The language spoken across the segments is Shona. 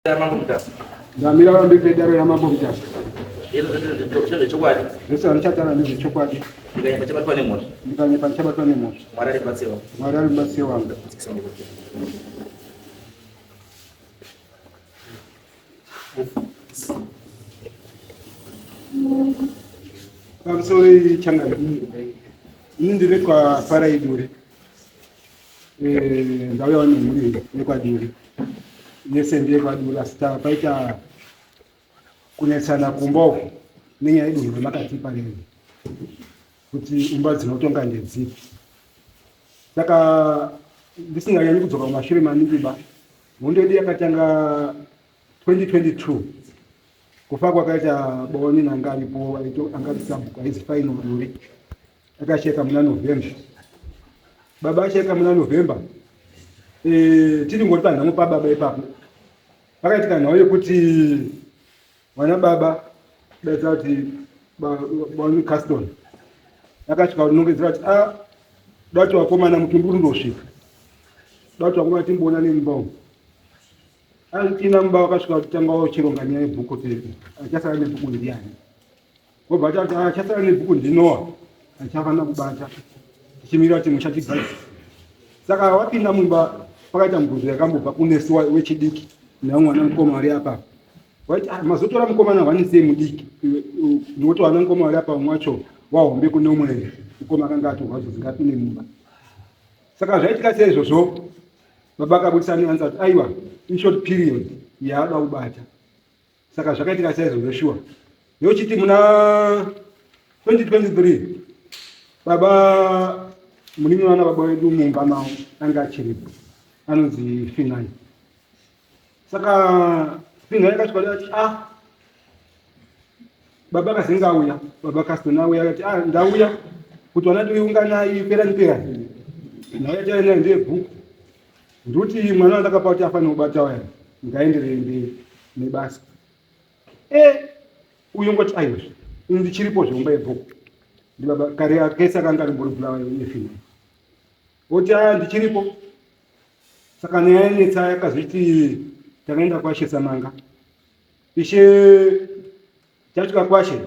Mambo Mutasa. Ndamira pamberi pedare raMambo Mutasa. Zvechokwadi. Zvese zvandichataura ndezvechokwadi. Ndikanyepa chabatwa nemhosva. Ndikanyepa ndichabatwa nemhosva. Mwari ari mubatsiri wangu. Mwari ari mubatsiri wangu. Pamusoro changamire. Ini ndiri kwaFarai Duri. Eh, ndauyawo nemhuri yekwaduri yese ndeyekwaduri asi paita kunetsana kumba uku nenyaya yedunhu ramakatipa rei kuti umba dzinotonga ndedzipi saka ndisinganyanyi kudzoka kumashure maningi ba hondo yedu yakatanga 2022 kufa kwakaita boni nanga aripo anga ari sabhuku aizi faino duri akasheka muna November. Baba asheka muna November. Eh, tiri ngori panhamo pababa ipapo. Pakaitika nhau yekuti vana baba daidza kuti bani Caston akasvika kunongedzera kuti ah dati vakomana mutumbi uri ndosvika. Dati vakomana timboona nemumba umu. Atina mumba vakasvika kutanga vachironga nyaya yebhuku kuti achasara nebhuku ndiani. Wobva tati achasara nebhuku ndinoa achafanira kubata tichimirira kuti muchatibvisa. Saka wapinda mumba pakaita mubvunzo yakambobva kunesu wechidiki nevamwe vana mukoma vari apa. Waiti ah, mazotora mukomana wani sei mudiki nokuti vana mukoma vari apa vamwe wacho wahombe kune umwe mukoma akanga atorwa zvozingapinde mumba. Saka zvaitika seizvozvo baba akabudisa neansa kuti aiwa in short period yaada kubata. Saka zvakaitika saizvozvo shuwa. Yochiti muna 2023 baba munin'ina wana baba wedu mumba mavo anga achiripo anonzi Finai. Saka Finai akasvika ati ah baba akazenge auya baba Caston auya akati ah ndauya kuti vana tiunganai perani perani ndauya taenda ndebhuku Nduti mwana wandakapa kuti afanire kubata waya ngaenderere mberi nebasa. Eh, uyu ngoti aiwa ini ndichiripo zvehomba yebhuku. Ndibaba kare kese akanga ari mbori Bulawayo nefina. Oti aya ndichiripo. Saka nyaya yanetsa yakazoti takaenda kwashe Samanga. Ishe tasvika kwashe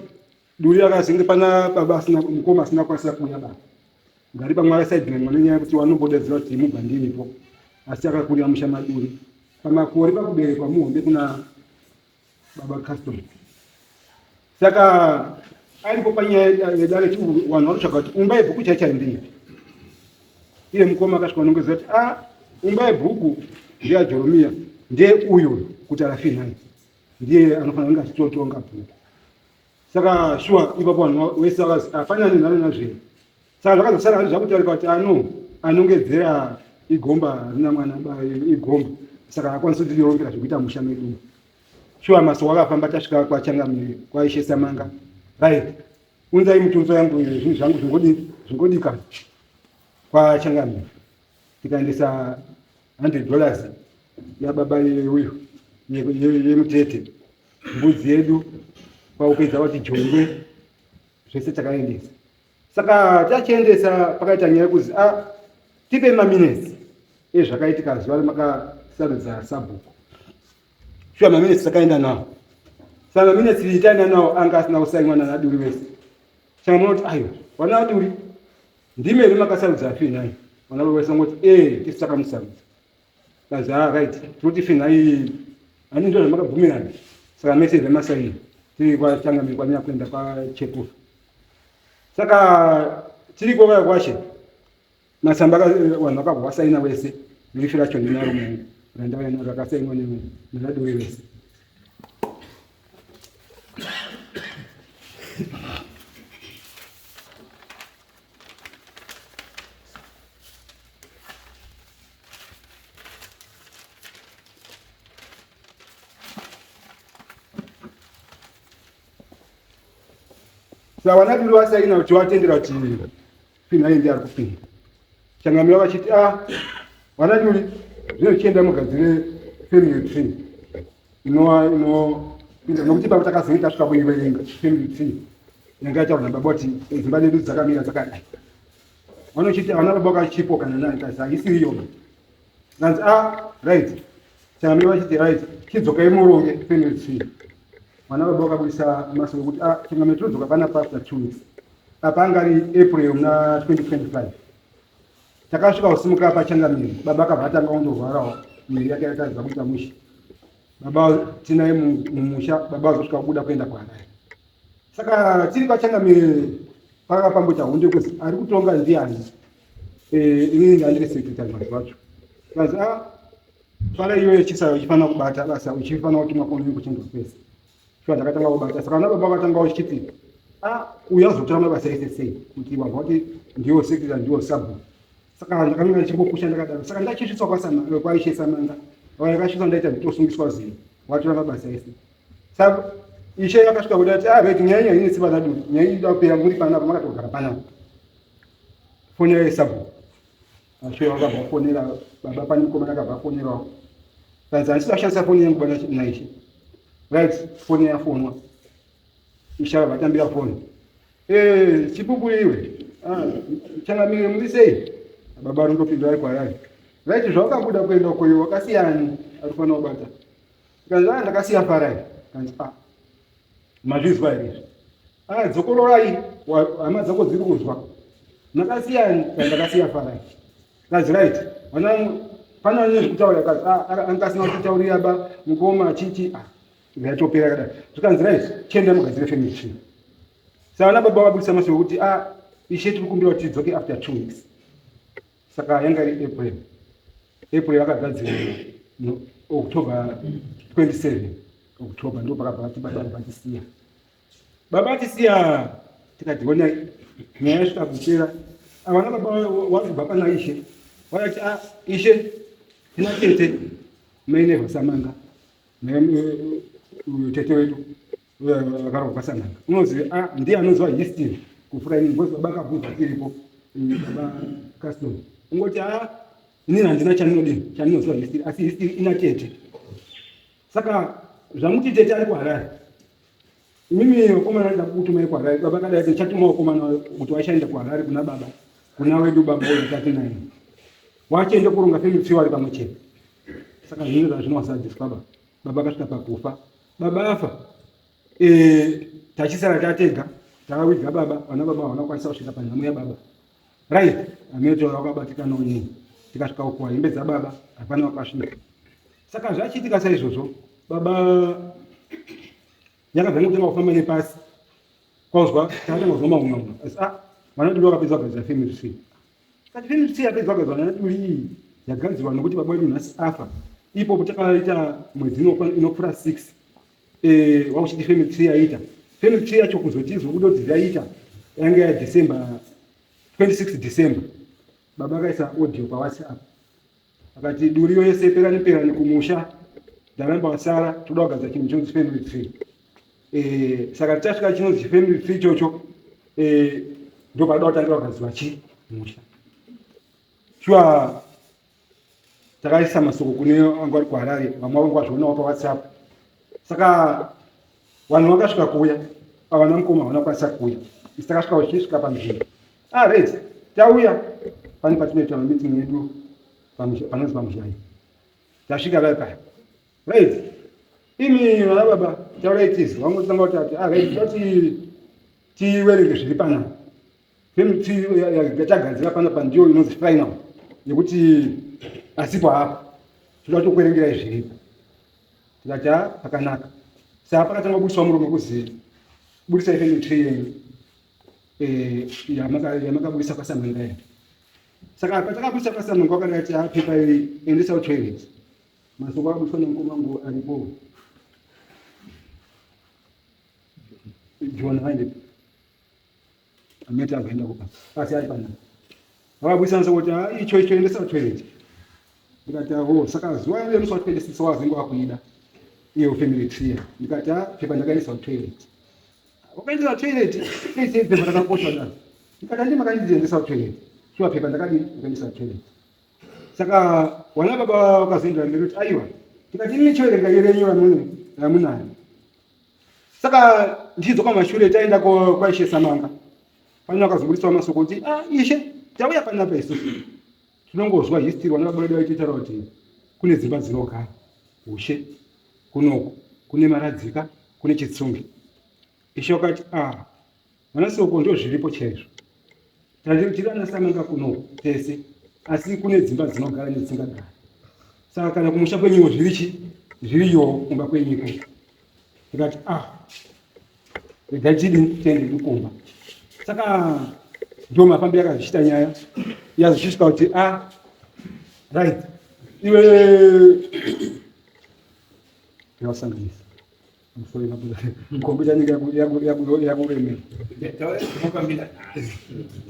duri akazenge pana baba asina mukoma asina kukwanisa kuuya baba. Ngari pamwe akasaidhira mwana nenyaya yekuti wanombodaidzira kuti mubva ndiripo asi akakurira musha maduri pamakore pakuberekwa muhombe kuna baba Caston saka aripo panyaya yedare vanhu vanotsvaga kuti umba yebhuku chaichai ndeipi iye mukoma akasvika anongeza kuti a ah, umba yebhuku ndeyaJoromiya ndiye uyu kuti arafinai ndiye anofanira kunge achitotonga bhuku saka shuwa ipapo vanhu wese vakazi hapana ah, nenharo nazvee saka zvakazosara hazvo zvakutaurika kuti ano anongedzera igomba rina mwana igomba saka akwanisi kuti tirongera zvekuita musha medu shuwa maso wakafamba tasvika kwachangamire kwaishe samanga right unzai mitunzo yangu zvinhu zvangu zvingodika kwachangamire tikaendesa $100 yababa uyu yemutete mbudzi yedu kwakupedza vati jongwe zvese takaendesa saka tachiendesa pakaita nyaya yekuzi a ah, tipe maminetsi ezvakaitika zuva remakasarudza sabhuku shuwa maminetsi takaenda nawo saka maminetsi taenda nawo anga asina kusainwa nanaduri wese saka munoti aiwa vana aduri ndimi here makasarudza finhai vana vese vangoti e eh, tisu takamusarudza Kanzi ah right, tinoti finhai ani ndizvo zvamakabvumirana. Saka mese zvemasaini tiri kwachangamire kwanyanya kuenda kwachekufa. Saka tiri kwakaya kwashe masamba vanhu vakabva vasaina wese rifi racho ndinaro mungu randauya naro rakasainwa nevaduwe vese. Saka vana duri vasaina kuti vatendera kuti Finhai ndiye ari kupinda. Changamira vachiti ah vana duri zvino chienda mugadzire family tree inova inopinda nokuti ipapo takazenge tasvika kuiverenga family tree yanga yataurwa nababa kuti dzimba dzedu dzakamira dzakadai. Vanochiti vana baba vakachipo kana nani kasi haisiriyo. Kanzi ah right. Changamira vachiti right. Chidzokai muronge family tree. Mwana baba wakabudisa masoko kuti ah, changamire tinodzoka panapa after 2 weeks. Apa anga ari April muna 2025. Takasvika kusimuka pachangamire, baba akabva atanga kundorwarawo, miviri yake yakatadza kuita mushe. Baba tinaye mumusha, baba vazosvika kubuda kuenda kuHarare. Saka tiri pachangamire pakapamboita hondo yekuzi ari kutonga ndiani. Inini ndandiri secretary mazuva acho. Kanzi ah, fara iyoyo chisayo uchifanira kubata basa, uchifanira kutumwa kuonini kuchendwa kwese. Shuwa ndakatanga kubata. Saka vana baba vakatanga vachiti ah, uyu azotora mabasa ese sei, kuti wabva kuti ndiwo secretary ndiwo sabhuku. Saka ndakanga ndichingopusha ndakadaro. Saka ndachisvitswa kwaIshe Samanga, vakasvitswa ndaita nditosungiswa zino, watora mabasa ese. Saka Ishe yakasvika kuti ati ah, right, nyaya iyi hainetsi vana dudu, nyaya iyi inoda kupera muri panapa, makatogara panapa. Fonera yesabhuku. Ashe wakabva afonera baba, pane mukomana akabva afonerawo. Kanzi handisi kushandisa foni yangu bana naIshe. Right, foni yafonwa. Ishe akabva atambira foni. Eh, chipupu iwe. Ah, changamire muri sei? Baba ari kutopindura ari kwaari. Right, zvawakabuda kuenda uko iwe wakasiyani ari kufanira kubata. Kanzi ah, ndakasiya Farai. Kanzi ah, mazvizwa here izvi? Ah, dzokororai, hama dzako dziri kuzwa. Ndakasiya, ndakasiya Farai. Kanzi right, vana pane vane zvekutaura kanzi ah, anga asina kutitaurira ba mukoma chichi ah, yatopera kadai. Zvikanzi right, chienda mugadzire family tree. Saka vana baba vabudisa mashoko kuti ah, Ishe tiri kukumbira kuti tidzoke after 2 weeks. Saka yanga iri April. April yakagadzirwa no October 27. October ndo pakabva vati baba vatisiya. Baba vatisiya tikati ona nyaya yasvika kupera. Avana baba vari pana Ishe. Vakati ah, Ishe tina tete mai Neva Samanga. Uyu tete wedu vakarwa kwaSamanga. Unoziva ah, ndiye anoziva history kupfuura ini because baba akabvunza tiripo baba Caston. Ungoti ah, inini handina chandinodini chandinoziva history, asi history ina tete. Saka zvamuti tete ari kuHarare, imimi vakomana nda kutumai kuHarare. Baba kadai ndichatuma vakomana kuti vachaenda kuHarare kuna baba, kuna wedu baba uyu tati naye wachienda kuronga family tree vari pamwe chete. Saka zvinhu zvazvinowazadziswa baba. Baba akasvika pakufa, baba afa, tachisara tatega, takawiga baba. Vana baba havana kukwanisa kusvika panhamo yababa. Right, ameto wakabatikana unyini, tikasvika kukuwa hembe dzababa, hapana wakasvika. Saka zvachiitika saizvozvo, baba yakabva ngotanga kufamba nepasi, kwauzwa takatanga kuzwa maunga asi ah, vana duri vakapedza kugadzira family tree. Kati family tree yapedza kugadzirwa nana duri iyi yagadzirwa nokuti baba wedu nhasi afa. Ipopo takaita mwedzi inopfuura 6 wakuchiti family tree yaita. Family tree yacho kuzoti izobuda kuti yaita yanga ya December 26 December. Baba akaisa audio pa WhatsApp akati duriyo yese perani perani kumusha, ndaramba wasara, toda kugadzira chinhu chinonzi family tree. Saka tichasvika chinonzi family tree ichocho, ndo panoda kutangira kugadzirwa chi musha. Shuwa takaisa masoko kune vanga vari kuHarare, vamwe vanga vazvionawo paWhatsApp. Saka vanhu vakasvika kuuya, avana mukoma havana kukwanisa kuuya. Isi takasvika uchisvika panzvimbo. Ah, right, tauya pane patinoita meeting yedu panonzi pamushai. Tasvika vai paya. Right, imi vana baba taurai tizi. Vangotanga kuti ati ah, right, toti tiwerenge zviri panapa. Family tree yatagadzira panapa ndiyo inonzi final yekuti asipo hapa toda kutokuerengerai zviripo. Tikati ah, pakanaka. Saka pakatanga kubudiswa murume kuzi budisai family tree yenyu yamakabudisa kwaSamanga ya. Saka patakabudisa kwaSamanga wakadati ah, pepa iri endesa kutoilet. Masoko akabudiswa nemukoma wangu aripo John vaende amete azoenda kupa asi ari panapa vakabudisa nsoko kuti ah, icho icho endesa kutoilet. Ndikati aho, saka zuva remusi wa 26 wazenge wakuida iyo family tree. Ndikati ah, pepa ndakaendesa kutoilet. Wakaendesa kutoilet sei sei pepa rakakosha daro? Ndikati handi makandiendesa kutoilet. Shuwa pepa ndakadini ndakaendesa kutoilet. Saka wana baba vakazoendera mberi kuti aiwa, tikati ini choerenga irenyu ramunayo. Saka ndichidzoka mashure taenda kwaIshe Samanga, pane vakazobudiswa masoko kuti ah, Ishe tauya panapa isusu tinongozwa history. Vana baba vedu vaitotaura kuti kune dzimba dzinogara ushe. Kunoku kune Maradzika, kune Chitsunge. Ishe wakati a ah, vanaSoko ndo zviripo chaizvo. Tiri ana Samanga kunoku tese, asi kune dzimba dzinogara nedzisingagari. Saka kana kumusha kwenyuwo zviri chi zviriyowo kumba kwenyiko. Tikati ah regai tidini tiende kumba. Saka ndo mafambiro akazvichita nyaya yazvichisvika kuti ah right iwe yawasanganisa kombi yanenge yakuremera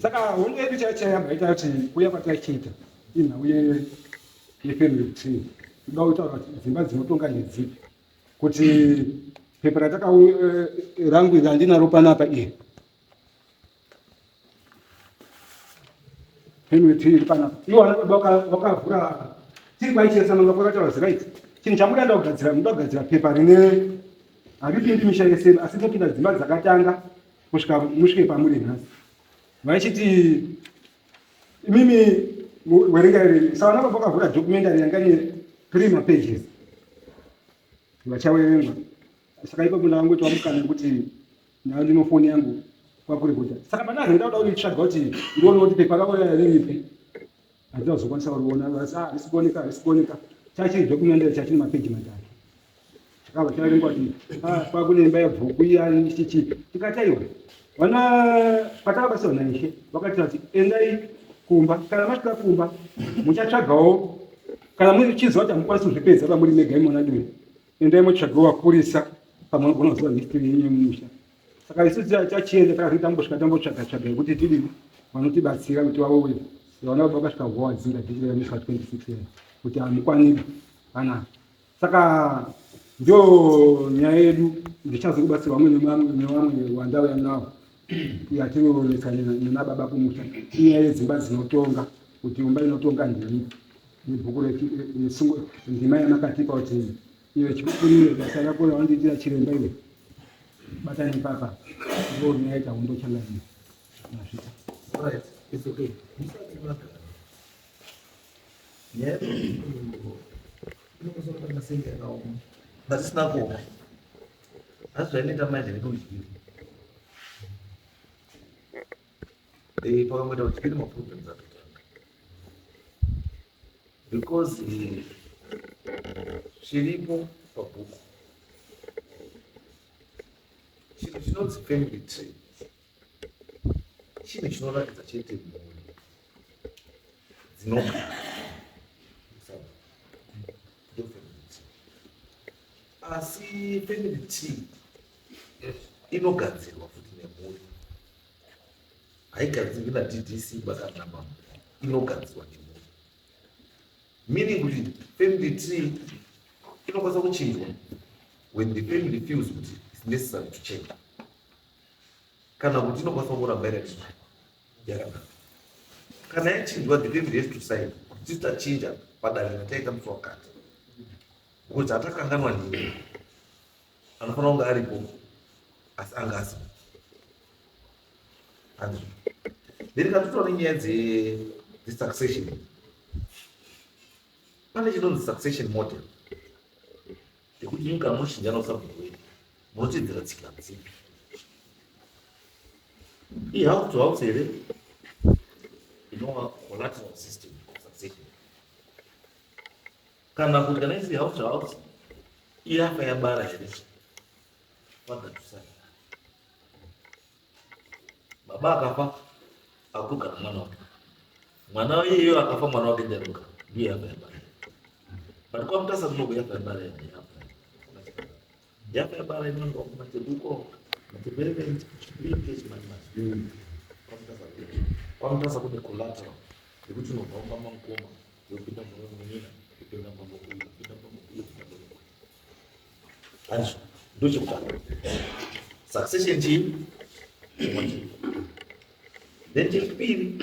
saka hondo yedu chaichayamba ita kuti kuya kwataichiita inhau yefamily tree inoda kutaura kuti dzimba dzinotonga ndedzipi kuti pepa rataka eh, rangu iri randinaro panapa iri Family tree iri panapa. Iwo ana baba vakavhura tiri kwaichesa manga kwakataura zira idzi. Chinhu chamuda nda kugadzira muda kugadzira pepa rine haripindi misha yese asi rinopinda dzimba dzakatanga kusvika musvike pamuri nhasi. Vaichiti imimi werenga iri saka vana baba vakavhura documentary yanga ine 3 mapages vachawerengwa saka ipapo ndakangoitwa mukana wekuti ndava ndino foni yangu kwakurikuta saka pandazi ndauda kuitsvaga kuti ndione kuti pepa ravo riripi handina kuzokwanisa kuriona asi ah, harisi kuoneka harisi kuoneka chachiri documentary chachine mapeji matatu chakabva chaverengwa kuti ah, kwakune imba yebhuku iya chichi tikati aiwa vana patakabatsirwa naishe vakati vati endai kumba kana masvika kumba muchatsvagawo kana muchiziva kuti hamukwanisi kuzvipedza pamuri mega imona duri endai motsvagawo vakurisa pamunogona kuziva history yenyu yemumusha saka isu tachienda takati tambosvika tambotsvaga tsvaga yekuti tidini vanotibatsira kuti vauye vana baba vakasvika kuvawadzinga dhichiramiswa 26 years kuti hamukwaniri ana saka ndio nyaya yedu ndichazokubatsira vamwe nevamwe wandauya nawo yatinonetsana nenababa kumusha inyaya yedzimba dzinotonga kuti imba inotonga ndeipi nebhuku resungo ndima yamakatipa kuti iwe chikukuriwe basa rako rawandiitira chiremba iwe batani papa ndo nyaya itahondo changamire mazvita. Right, it's okay. Nyaya inokosora senge yakaoma but isina kuoma asi zvainoita manje ndekudyiri eh, pakangoita udyiri maproblems atotanga because eh, chiripo pabhuku chinhu chinonzi family tree chinhu chinoratidza chete mhuri dzinogara asi family tree inogadzirwa futi nemhuri haigadzirwi naddc bakana mama inogadzirwa nemhuri meaning kuti family tree inokwanisa kuchinjwa when the family feels kuti its necessary to change kana kuti inokwanisa kungoramba yakachinjwa yakanaka kana yachinjwa the family has to sign kuti tisi tachinja padare rataita musi wakati because hatakanganwa nini anofanira kunge aripo asi anga asipo andizvo then kana totaura nenyaya dzesuccession pane chinonzi succession model yekuti imi kana munochinjana usabhuku wenyu munotedzera tsika dzipi ihouse to house here inova collateral system of succession kana kuti kana isi house to house iyafa yabara here father to son baba akafa akugara mwana wake mwana iyeyo akafa mwana wake ndianogara ndiye yafa yabara but kwamutasa kunoku yafa yabara yafa yafa yabara inoonekwa kumatebuko matebeleland chipinge chimanimani kwamutasa kwamutasa kune collateral yekuti unobva kumba mamukoma yopinda mumwe munyina yopinda mumwe uyu yopinda mumwe uyu yopinda mumwe uyu Andizvo ndochekutanga. Succession chii? Then chechipiri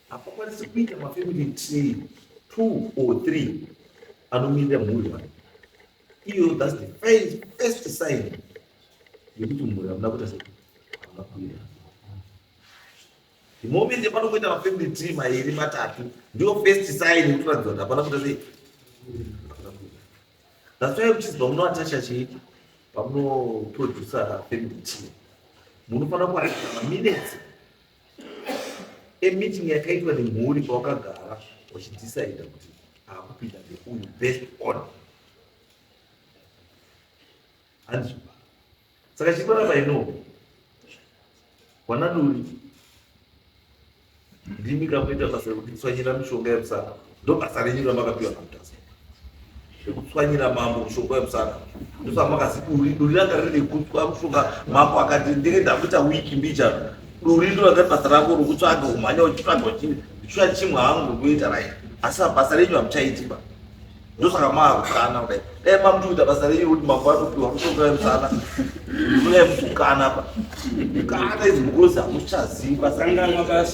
hapakwanisi kuita mafamily tree two or three anomirira mhuri one. Iyo that's the first, first sign yekuti mhuri hamuna kuita sei hamuna kuira. The moment yapanongoita mafamily tree mairi matatu ndiyo first sign yekutoratidza kuti hapana kuita sei. That's why kuchizi pamunoatacha chii, pamunoproducer family tree, munofanira kuaita maminutes emeeting yakaitwa nemhuri pawakagara uchidecide kuti akupinda ndeuyu based on handizvo. Saka chipanapa ino wanaduri ndimi kamuita basa rekutswanyira mishonga yemusana, ndo basa renyu ramakapiwa naMutasa rekutswanyira mambo mushonga wemusana. Ndosaka makazi duri, duri ranga riri rekutswa mushonga. Mambo akati ndenge ndakuita wiki mbichana, duri ndo ranga basa rako rokutsvaga, kumhanya uchitsvaga uchiuya chimwe hangu kuita right, asi basa renyu hamuchaiti ba. Ndosaka maakukana kudai, dai mamuti kuita basa renyu kuti mambo anopiwa mushonga wemusana, munodai mutukana pa kana izvi because hamuchazivi basa,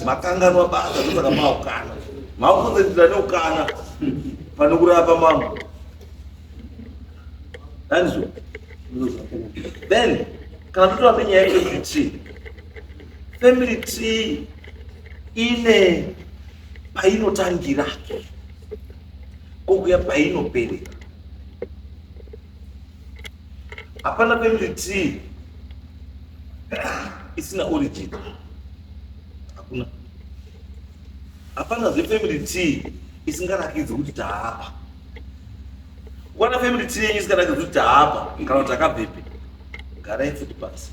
makanganwa basa. Ndosaka maakukana, maakukonzentira neukana pane kurapa mambo, handizvo? Then kana totora nenyaya yefamily tree, family tree ine painotangira kokuya painoperera. Hapana family tree isina origin, hakuna. Hapana zvefamily tree isingarakidzi kuti taapa. Wana family tree yenyu isingarakidzi kuti taapa kana kuti takabvepi, garai futi pasi,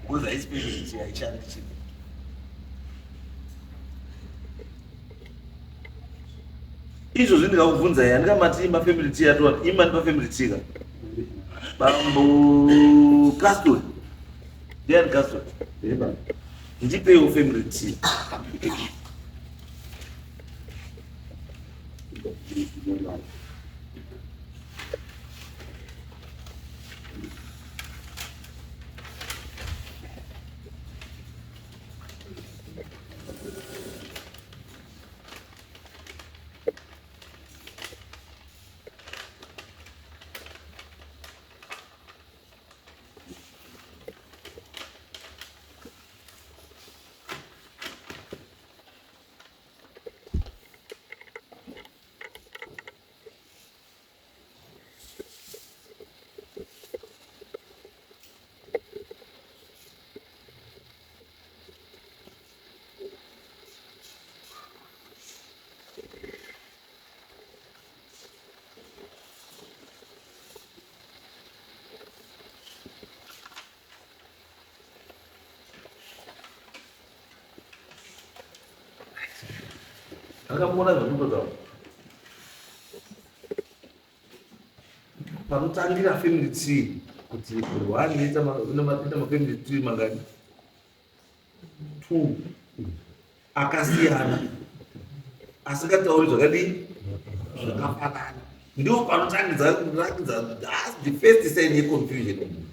because haisi family tree, haishandi chii. Izvozvi ndikakubvunzai, handingamati mafamily tree atowa ima ndipa family tree ka bambo Caston. Ndiani Caston? Ndipeiwo family tree. Akamuona zvandinotaura panotangira family tree kuti one ita mafamily tree mangani? Two akasiyana asingatauri zvakadii zvakafanana. Ndio panotangidza kuratidza, that's the first sign yeconfusion.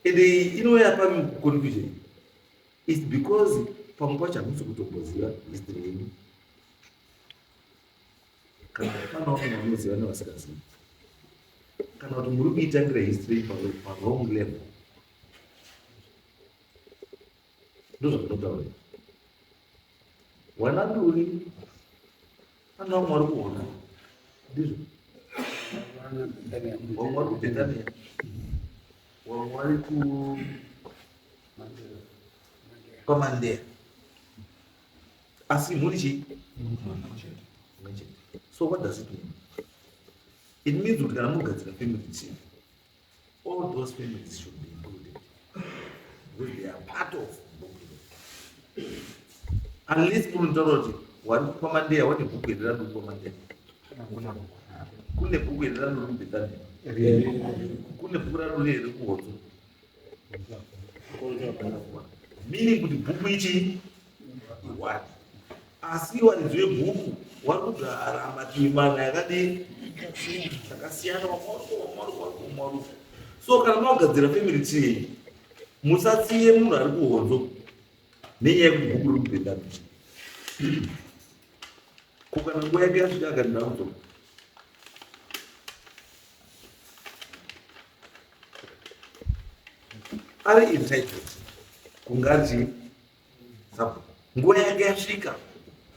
Ende inouya pa confusion is because pamwe pacho hamusi kutomboziva history yenyu, kana pana vamwe vanoziva nevasingazivi, kana kuti muri kuitangira history pawrong level. Ndozvandinotaura, wanaduri pana vamwe vari kuona, ndizvo, vamwe vari kuBhetania, vamwe vari ku kwaMandeya, asi mhuri chii? Imwe chete. So what does it mean? It means kuti kana mugadzira family tree, all those families should be included because they are part of bhuku, unless munotaura kuti wari kwaMandeya wane bhuku here randiri kwaMandeya, kune bhuku here randiri kuBhetania, kune bhuku randiri here kuHodzo, meaning kuti bhuku ichi iwani, asi varidzi vebhuku vari kugara mativi mana yakadii akasiyana, wamwaruko. So kana magadzira family tree yenyu, musatsiye munhu ari kuHonzo nenyaya yekuti bhuku riri kuBhetania. Ko kana nguva yake yasvika akati ndakudzoka? Ari entitled kungati nguva yake yasvika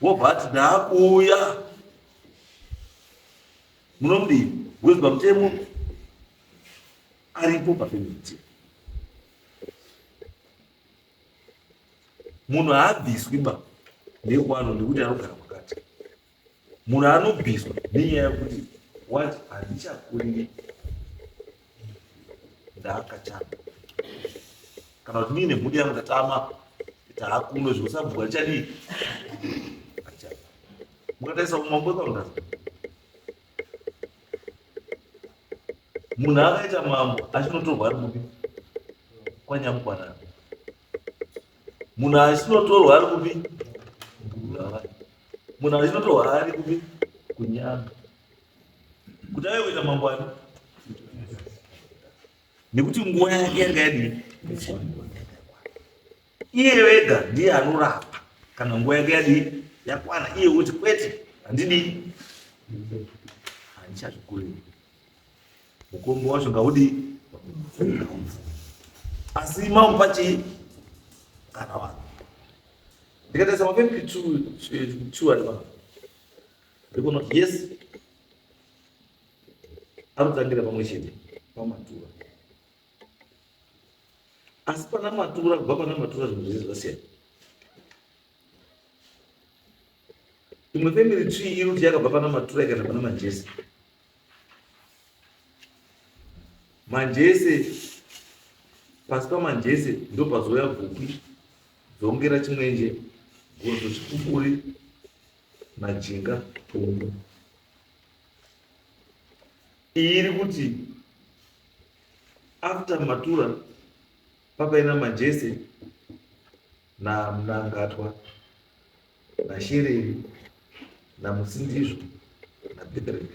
wobva ati ndaakuuya. Munomudii? Because pamutemo aripo pafamily tree. Munhu haabviswi ba nekwano nekuti anogara kwakati. Munhu anobviswa nenyaya yekuti wati handichakuriri ndaakachana kana kuti niine mhuri yangu tatama taakuno zvekusabhuka ndichadii achada mukatarisa kumambo ekwamutasa munhu akaita mambo achinotorwa ari kupi kwanyamukwanana munhu achinotorwa ari kupi munhu achinotorwa ari kupi kunyanga kuti ave kuita mambo ani nekuti nguva yake yanga yadii iye wega ndiye anorapa kana nguva yake yadii yakwana iye woti kwete handidii handichazvikurei mukombo wacho ngaudii asi mamupa chii kana vanhu ndikatarisa mafamily two ari pano ndikuona kuti yes anotangira pamwe chete pamatura asi pana matura kubva pana matura zvinhu zvese zvasiyana imwe family tree iri kuti yakabva pana matura ikaenda pana manjese manjese pasi pamanjese ndopazouya bvukwi dzongera chimwenje gonzo chipupuri najinga pungu iyi iri kuti after matura papaina majese namnangatwa nashereri namusindizvo nabethlehem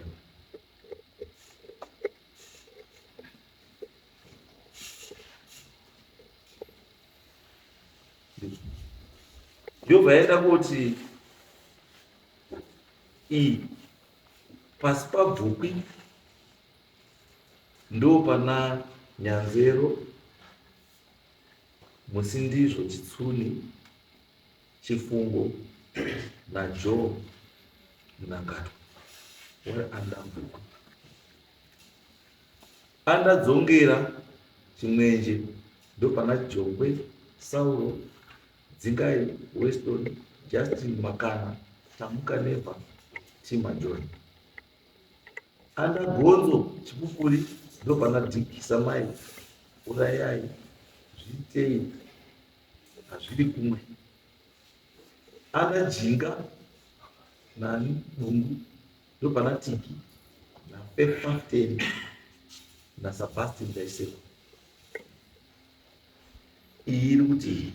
yobva yaenda kuti iyi pasi pabvukwi Ndo pana Nyanzero, Musindizvo Chitsuni, Chifungo naJoe Mnangatwa vari under Bvukwi. Under Dzongera Chimwenje ndo pana Jongwe, Sauro, Dzingai, Weston, Justin Makana, Tamuka Never, Tima John. Ana gonzo chipupuri ndopana Dick Samai urayai zviitei hazvidi kumwe. Ana jinga nani nungu ndopana Tiki naPefaften naSabastin Ndaiseko. Iyi iri kuti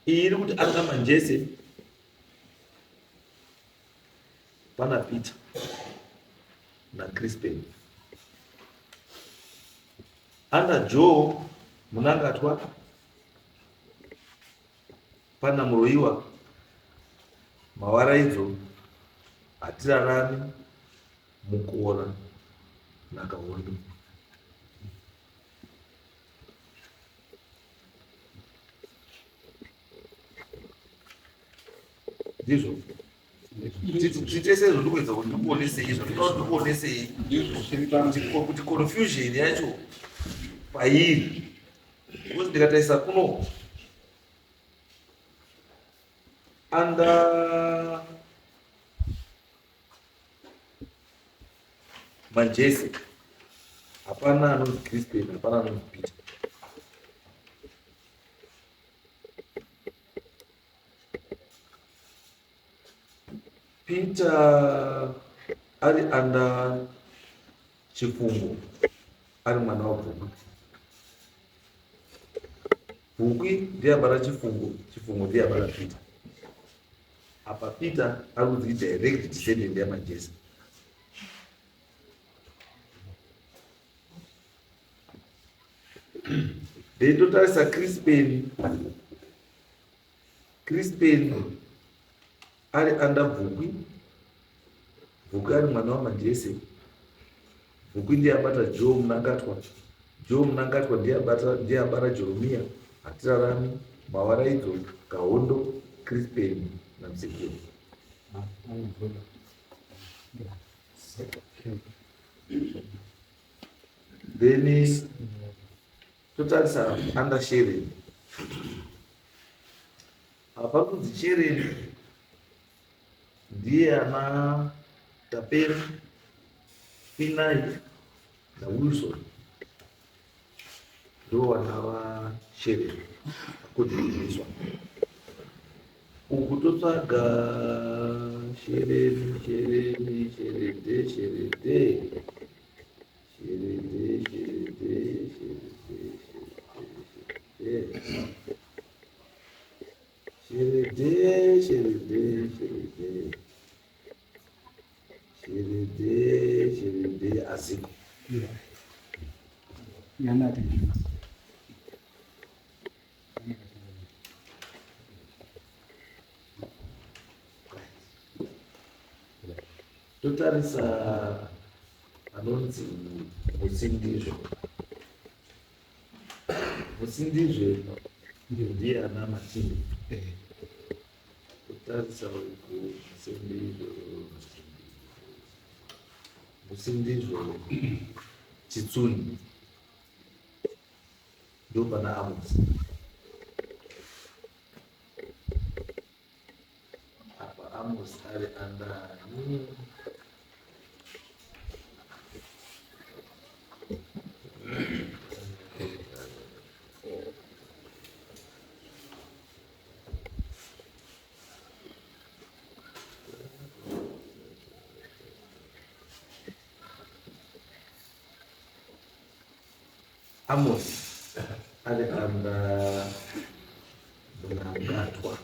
iyi iri kuti ana manjese Pana Peter naCrispin. Under Joe Munangatwa pana Muroiwa Mawaraidzo Hatirarami Mukora naKahondo. Ndizvo titese izvo ndikuedza kuti ndikuonesei izvo ndinoda kuti ndikuonesei kuti confusion yacho pairi because ndikatarisa kuno under manjese hapana anonzi crispin hapana anonzi peter Peter ari under chifungo ari mwana waBvukwi. Bvukwi ndiye abara chifungo, chifungo ndiye abara Peter. Apa Peter ari kunzi direct descendant yaMajesa. Then totarisa Crispin. Crispin ari under Bvukwi. Bvukwi ari mwana waMajese. Bvukwi ndiye abata Joe Munangatwa. Joe Munangatwa ndiye abata ndiye abara Jeremia, Hatirarami, Mawaraidzo, Kahondo, Crispin naMsekeni. Then totarisa under sharing. Apa kunzi sharing ndiye ana Tapera, Finai naWilson ndo vana vaSharon according to this one. Uku totsvaga Shereni, Shereni, Sherede, Sherede, Sherede, Sherede, Sherede, Sherede, Sherede, Sherede, Sherede, Sherede, Sherede, Aziko. Yanaka. Totarisa anonzi Musindizvo. Musindizvo ndiye ana Matimbe. Totarisa uku Musindizvo, Musindizvo Chitsuni ndo pana Amos. Apa Amos ari andani? Amos ari under Munangatwa,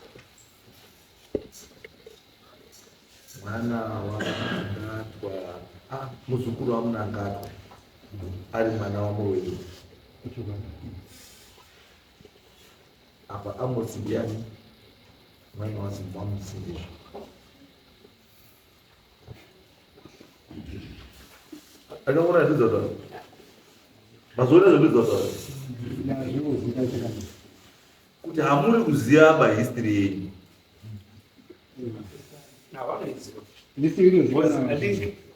mwana waMunangatwa, ah, muzukuru waMunangatwa ari mwana waMurweni. Apa Amos ndiani? Mwana waMusindizvo. Akaona zvidzodza mazuva nezvekudzodza kuti hamuri kuziva bahistory yenyu.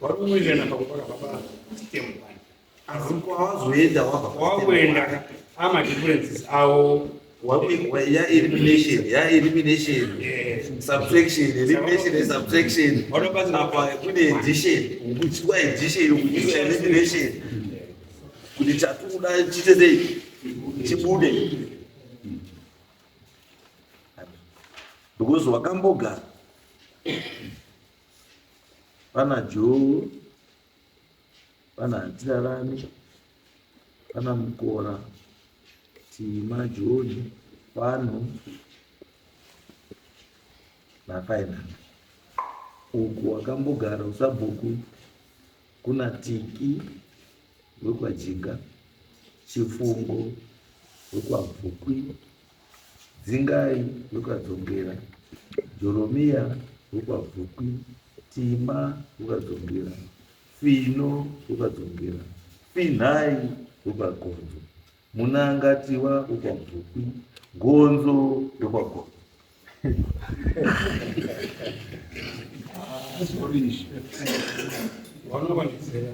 Vari pakupaka baba stem one. Asi kwawazoenda wabva wakuenda ama-differences awo. Ya elimination, ya elimination, subtraction, elimination and subtraction. Apa kune addition, kuitwa addition, kuitwa elimination, kuti chatikuda chiite sei, chibude, because wakambogara pana Joe, pana Hatirarami, pana Mukora, Tima, John, pano naFaina. Uku wakambogara usabhuku kuna Tiki wekwaJinga, Chifungo wekwaBvukwi, Dzingai wekwaDzongera, Joromiya wekwaBvukwi, Tima wekwaDzongera, Fino wekwaDzongera, Finhai wekwaGonzo, Munangatiwa wekwaBvukwi, Gonzo wekwaGonzo. Vanowandisera.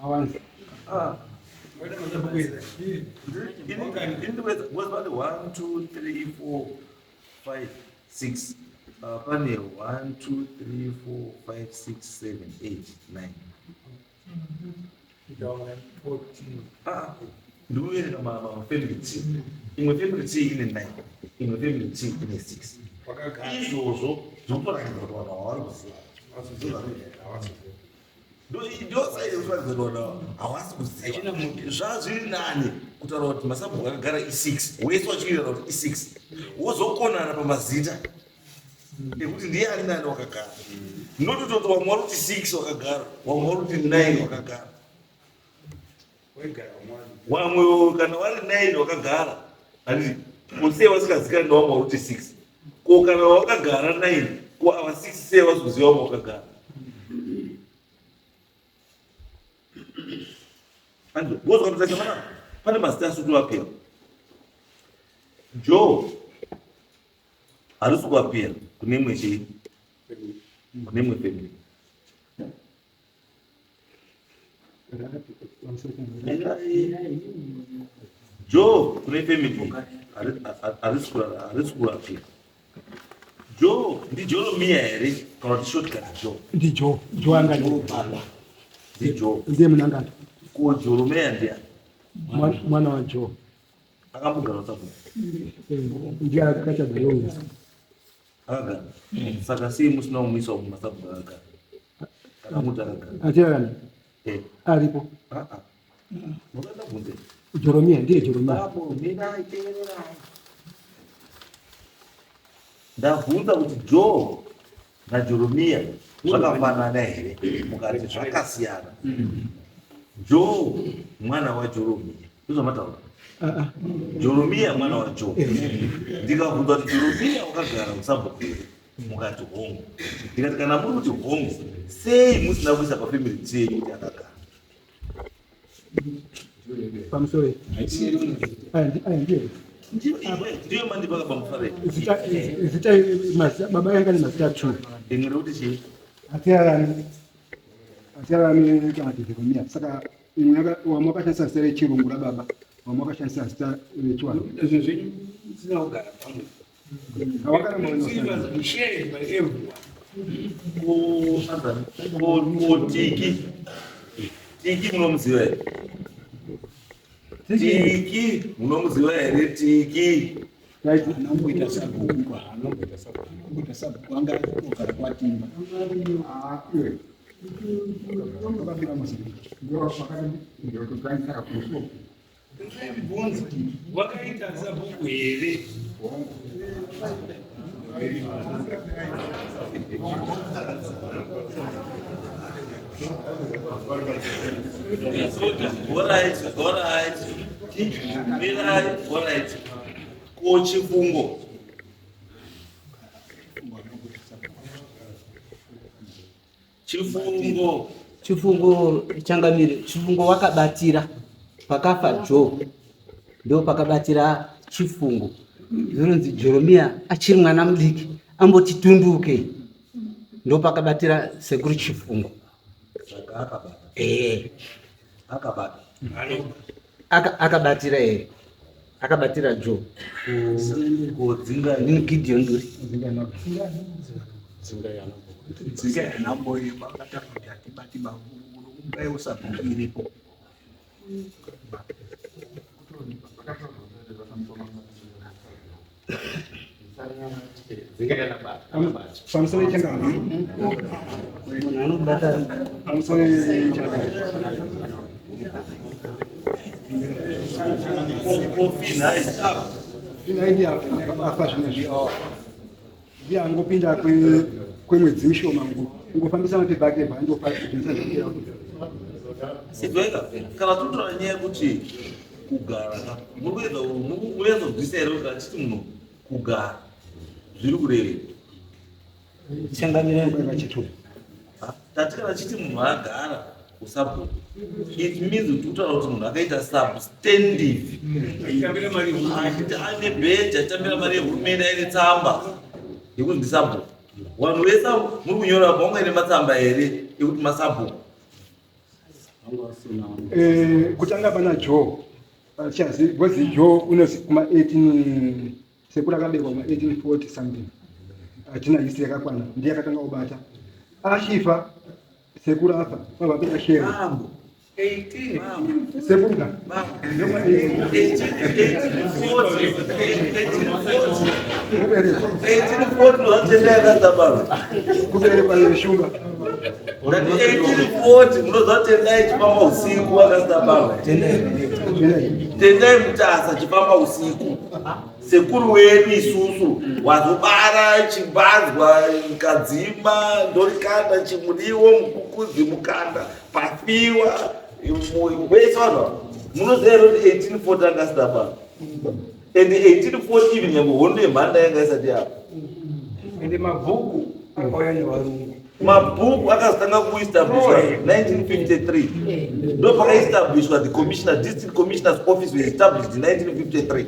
Awanzi. Ah. Pane 1, 2, 3, 4, 5, 6. Pane 1, 2, 3, 4, 5, 6, 7, 8, 9. Ah, ndikuverenga mafamily tree. Imwe family tree ine 9, imwe family tree ine 6. Wakagara. Izvozvo zvinotoratidza kuti vanhu havari kuziva. Ndosaizoratidza kuti vanhu havasi kuziva. Hachina munhu. Zvazviri nani kutaura kuti masabhuku akagara i6, wese wachiwirirana kuti i6, wozokonana pamazita ekuti ndiani nani wakagara, notototi vamwe vari kuti 6 wakagara, vamwe vari kuti 9 wakagara. Waigara mwari. Wamwe kana vari 9 wakagara, handiti ko sei vasingazikanwi nevamwe vari kuti 6? Ko kana wakagara 9, ko ava 6 sei vazoziva vamwe wakagara? Bozwa mana pane mazita asiri kuappear. Joe harisi kuappear kune imwe chii. Kune imwe family. Joe kune family harisi kurapika. Joe ndiJoromia here kana kuti shortcut Joe? NdiJoe, Joe anga ndiJoe. Ndiye munangata. Ko Joromia ndiani? Mwana waJoe. Akambogara sabhuku. Ndiye akachagara Akagara. Saka sei musina kumuisa mumasabhuku akagara? Kana muti akagara. Atirarani Eh. aripo. Ah ah. Mukada bvunze. Joromia ndiye Joromia. Babu, mirai teererai. Ndabvunza kuti Joe naJoromia zvakafanana here? Mukati zvakasiyana. Joe mwana waJoromia. Ndozvamataura. Ah ah. Joromia mwana waJoe. Ndikabvunza kuti Joromia wakagara musabhuku here? Mukati hongu. Ndikati kana muri kuti hongu, sei musina kuisa pafamily tree yenyu kuti akagara? Pamusoro. Aya ndiye. Ndiyo mandipaka pamufare. Zita zita mazita baba yanga ni mazita 2. Imwe rekuti chii? Atirarani. Atirarani kana kuti Jeromia. Saka imwe wamwe wakashandisa zita rechirungu rababa, wamwe wakashandisa zita rechiwanhu. Zvinhu zvenyu zvisina kugara pamwe. Hawakana It must be shared by everyone. Ko Tiki. Tiki munomuziva here? Tiki munomuziva here Tiki? Right. Anomboita sabhuku, anomboita sabhuku, anomboita sabhuku anga ogara kwaTimba. Ah, iwe. Wakafika Mozambique. Ndinobvunza, wakaita sabhuku here? Alright, alright. Mirai, alright. Ko Chifungo. Chifungo. Chifungo changamire, Chifungo wakabatira pakafa Joe, ndo pakabatira Chifungo. Zvinonzi Jeremia achiri mwana mudiki amboti tunduke, ndo pakabatira sekuru Chifungo. Saka akabata. Eh, Akabata. Akabatira akabatira Joe. Ko dzinga Ndini Gideon Duri. Dzinga yanamboyo vakataura kuti hatibati umbai usabhuku iripo. Pamusoro changana. Munhu anobata Pamusoro changana. Kofi nhai. Zvinaidi afa zvinezvi. Ndiye angopinda kwemwedzi mishoma ngofambisa mapepa ake bva andofa. Sidweka, kana totora nyaya yekuti kugara ka, muri kuedza muri kunyatsodzwisa here kuti achiti munhu kugara zviri kurevei? Changamire. Chitupa. Tati kana chiti munhu agara usabhuku, it means kuti kutaura kuti munhu akaita substantive Achitambira mari yehurumende. Achiti ane bheji, achitambira mari yehurumende, aine tsamba yekuti ndisabhuku. Vanhu vese muri kunyora paungaine matsamba here ekuti masabhuku? Kutanga pana Joe chazi because Joe unozi kuma 18 sekuru akaberekwa kuma 1840 something, hatina history yakakwana. Ndiye akatanga kubata achifa sekuru afa vabva peda shere. Mambo. 18. Mambo. Sekuru ka. Mambo. Ndokuma 18 1840, 1840. Kuberekwa. 1840 munozatenda yakadzabarwa. Kuberekwa shumba. Ndati 1840 munozatendai chifamba usiku akasitabarwa. Tendai Mutasa chifamba usiku, sekuru wedu isusu wazobara Chimbadzwa, Kadzima, Ndorikanda, Chimudiwo, Mukukudzi, Mukanda, Pafiwa, wese vanhu ava. Munoziva here kuti 1840 akasitabarwa? And 1840 even nyangwe hondo yemhanda yanga isati yapo. Ende mabhuku akauya nevarungu. Mabhuku akazotanga kuestablishwa 1953, ndo pakaestablishwa the commissioner, district commissioner's office was established in 1953.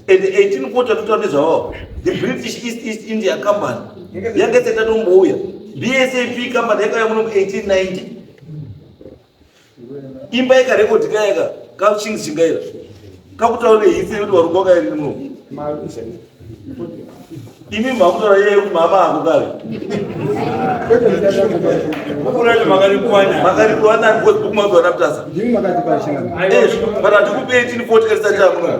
And 1840 atotaura nezvavavo, the British East India Company yanga isati yatombouya. BSAP company yakauya muno mu1890. Imba ikarekodi kayaka kachingishingaira kakutaura hisi yekuti varungu vakairi muno. Imi makutaura iye yekuti mama ako kare. Bhuku racho makarikuwana. Makarikuwa nani because bhuku mapiwa naMutasa. Ndimi makatipa chingana. But hatikupe 1840 karisati chamuno.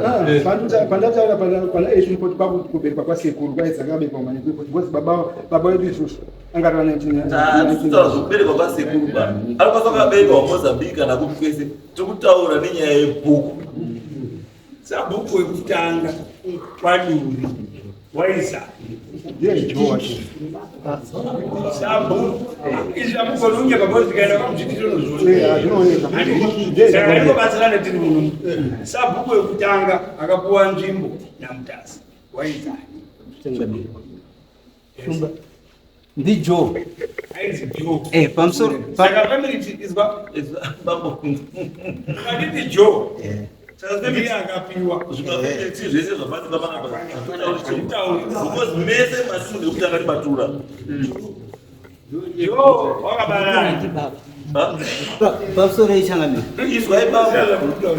Pandataura pana 1840 kwakuberekwa kwasekuru kwaidzi akaberekwa manyikwe because baba wedu isusu anga ari Tiri kutaura zvekuberekwa kwasekuru ba. Arikwanisa kukaberekwa kuMozambique kana kupi kwese. Tiri kutaura nenyaya yebhuku. Sabhuku wekutanga kwaDuri waisa ndiye Joe wacho. Sabhuku izvi hamugoni kunyepa because tikaenda kwamuchiti Eh, zvinooneka. Ndiye Saka Joe. ringobatsirana tiri muno. Sabhuku wekutanga akapuwa nzvimbo naMutasa waizani? Shumba. Ndijo. Ainzi Joe. Pamusoro. Saka family izwa Bambo. aditi Joe Saka ndiye akapiwa. Zvimafemili zvese zvabatika panapa. Hatitauri. Because mese masunhu ekutanga ndimatura. Joe wakabarana. Ha? Pamusoro ichangamire. Izwai baba.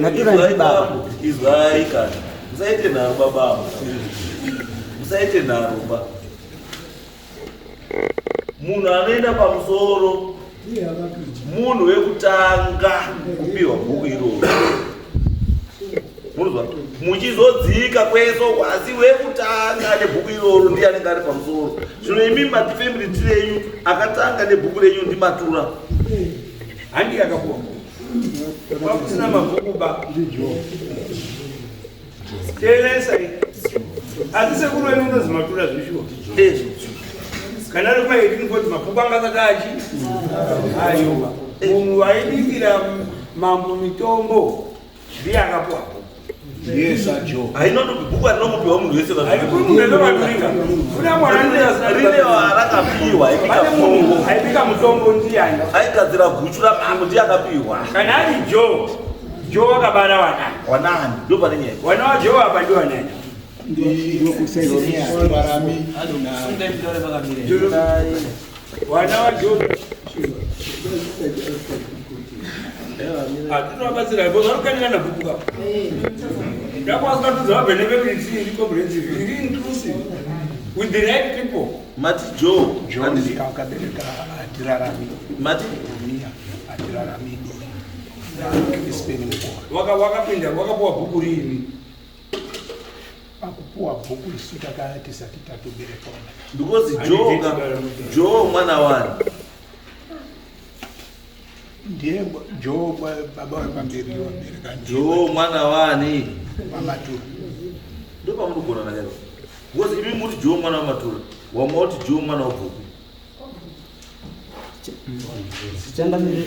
Natura Izwai ndibaba. baba. Izwai kana. Musaite nharo baba. Musaite nharo ba. Munhu anoenda pamusoro munhu wekutanga kupiwa bhuku iroro. Munozwa? Muchizodzika kweso asi wekutanga nebhuku iroro ndiye anenge ari pamusoro. Zvino imi mati family tree yenyu akatanga nebhuku renyu ndimatura. Handi akapuwa. Kwakusina mabhuku ba. Teeresa. Asi sekuru wenu unozi Matura zvishuwa. Kana ari kuma 1840 mabhuku anga asati achi ayoba. Munhu aibikira mambo mitombo ndiye akapuwa. Ndiye saJoe. Hainondopi bhuku harinomupiwa munhu wese. Haikuri munhu enomaturika. Kuna mwana ndiye asina Rine rakapiwa aibika Pane munhu mutombo. aibika mutombo ndiyani? Aigadzira guchu ramambo ndiye akapiwa. Kana ari Joe, Joe wakabara wanani? Wanani ndo pane nyaya. Wana wa Joe apa ndi wanani? Ndibarami na Wana wa Joe. Hatinovabatsira ipo vanokanirana bhuku kapa. Ndakwasika vabve nefamily iri comprehensive, iri inclusive with the right people. Mati Joe. John akabereka Hatirarami. Mati Dunia Hatirarami Duri naCrispin Mukore. Wakapinda wakapuwa bhuku riini? Pakupuwa bhuku isu takanga tisati tatoberekwa. Because Joe Joe mwana wani. Ndiye Joe baba wepamberi wabereka ndiye Joe mwana wani. waMatura. Ndo pamunogona nayo. Because imi muri Joe mwana waMatura. Wamwe wati Joe mwana wabhuku. Changamire.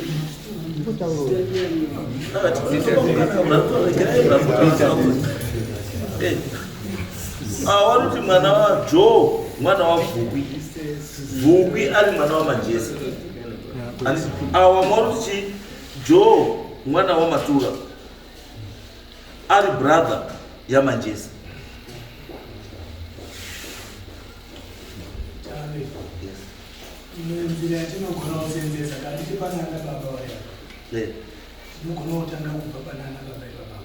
Awaruti mwana wa Joe mwana wa Vhukwi. Vhukwi ari mwana wa Manjesi. Awa mwaruti chi Joe mwana wa Matura ari brother ya Manjesi. Imwe nzira yatinogona kusenzesa kana tiri panana baba vaya, tinogona kutanga kubva panana baba ivava,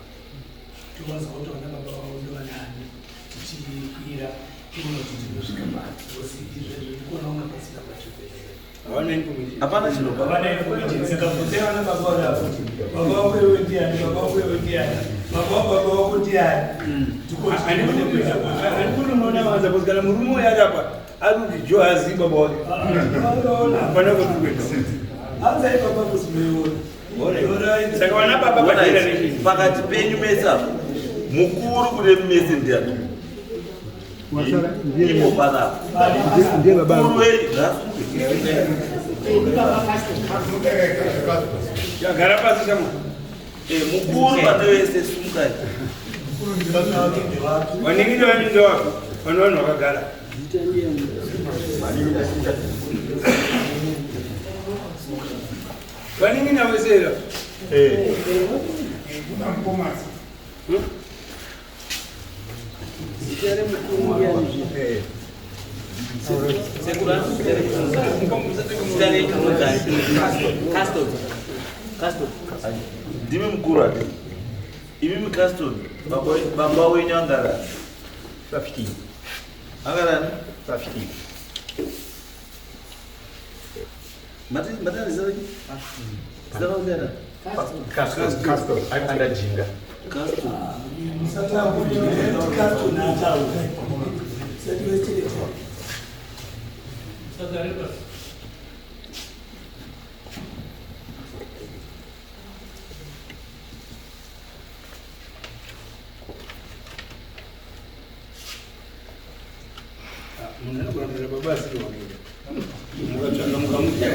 towanza kuti vana baba vavo ndovanani, tichikwira tiona kuti tinosvika pasi because izvezvo ndikuona kunga pasina pachibhedhlera. Havana information. Hapana chinopa. Havana information. Saka bvunzai vana baba vavo kuti baba wako iwe ndiani, baba wako iwe ndiani, baba wababa wako ndiani. Handikuti unoona vanza because kana murume uyu ari apa ari kuti Joe haazivi baba wake. Hapana kwatiri kuenda. Hanzai baba kuzimeona. Saka vana baba padera nechinhu. Pakati penyu mese apa mukuru kune mese ndiani? Wasara ndiye Ipo panapa. ndiye baba. Mukuru wenyu ngaasuke. Gara pasi shamwa. Mukuru pane vese sumukai. Vanenge vanenge wapi? Vano vanhu vakagara. Vanenge navesera. Ndimi mukuru ati imimi Caston, baba wenyu angarani? 15. Angarani? 15. Matani zita renyu? Zita rako ndiani? Caston. Caston. I'm under Jinga. Caston. Caston ataura. Sati wesiteretua. Munhu anogona kutoita baba asiri wake, mukatsvaka mukamuta.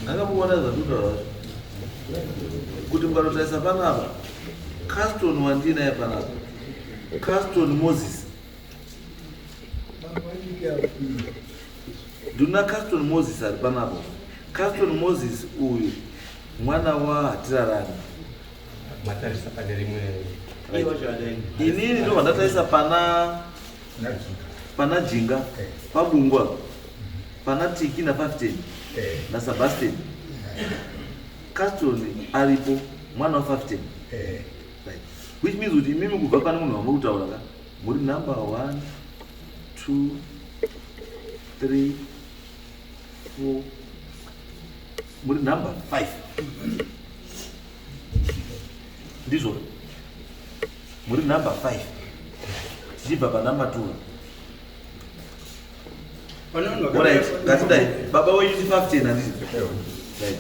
Akamuona zvandikutaura zvacho kuti mukanotarisa panapa, Caston wandinaye panapa, Caston Moses, ndina Caston Moses ari panapa. Caston Moses uyu mwana waHatirarani. Matarisa pane rimwe. Inini ndobva ndatarisa pana Jinga, pabungwa pana Tiki na15 naSebastian. Caston aripo, mwana wa15. Right. Which means kuti imimi kubva pane munhu wamuri kutaura ka, muri number 1, 2, 3, 4, muri number 5, ndizvo? Muri number 5 tichibva panumber 2. Pane vanhu. Alright, ngatidai baba wenyu ndi 15, handiti? Right,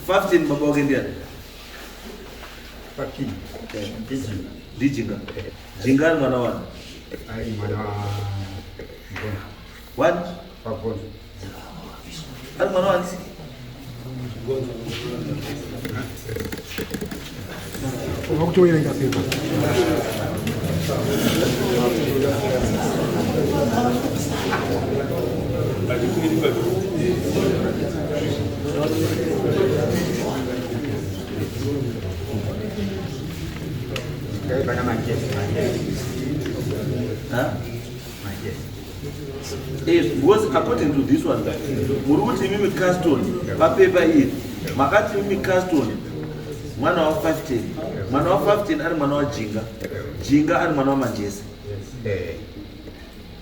15 baba wake ndiani? 15. Ndijinga. Ndijinga. Jinga ari mwana wani? Ari mwana wa Gonzo. Wani? Wagonzo. Ari mwana wani? Uva kutoverenga pepa. Hazvikwiri pazvo. Pana Manjesi. Manjesi. Huh? Manjesi. Yes, because according to this one, muri kuti imimi Caston, papepa iri makati imimi Caston mwana wa 15, mwana wa 15 ari mwana wa Jinga, Jinga ari mwana wa Manjesi,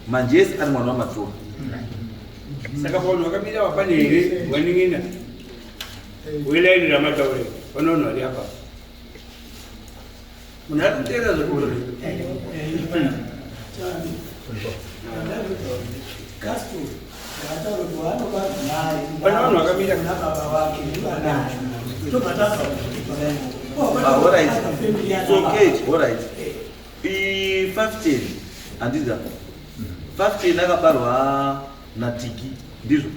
Manjesi ari mwana wa Matura. Saka pavanhu vakamira vapane here wanin'ina welaini ramataure? Pane vanhu vari apa, munhu ari kuteera zvekutaura. Castro akataura kuti waanoba naye. Pane vanhu vakamira. Na baba wake ndivanaye, tobva tazwa kuti Ah, alright. So Kate, alright. I 15, handiti? 15 akabarwa naTiki, ndizvo?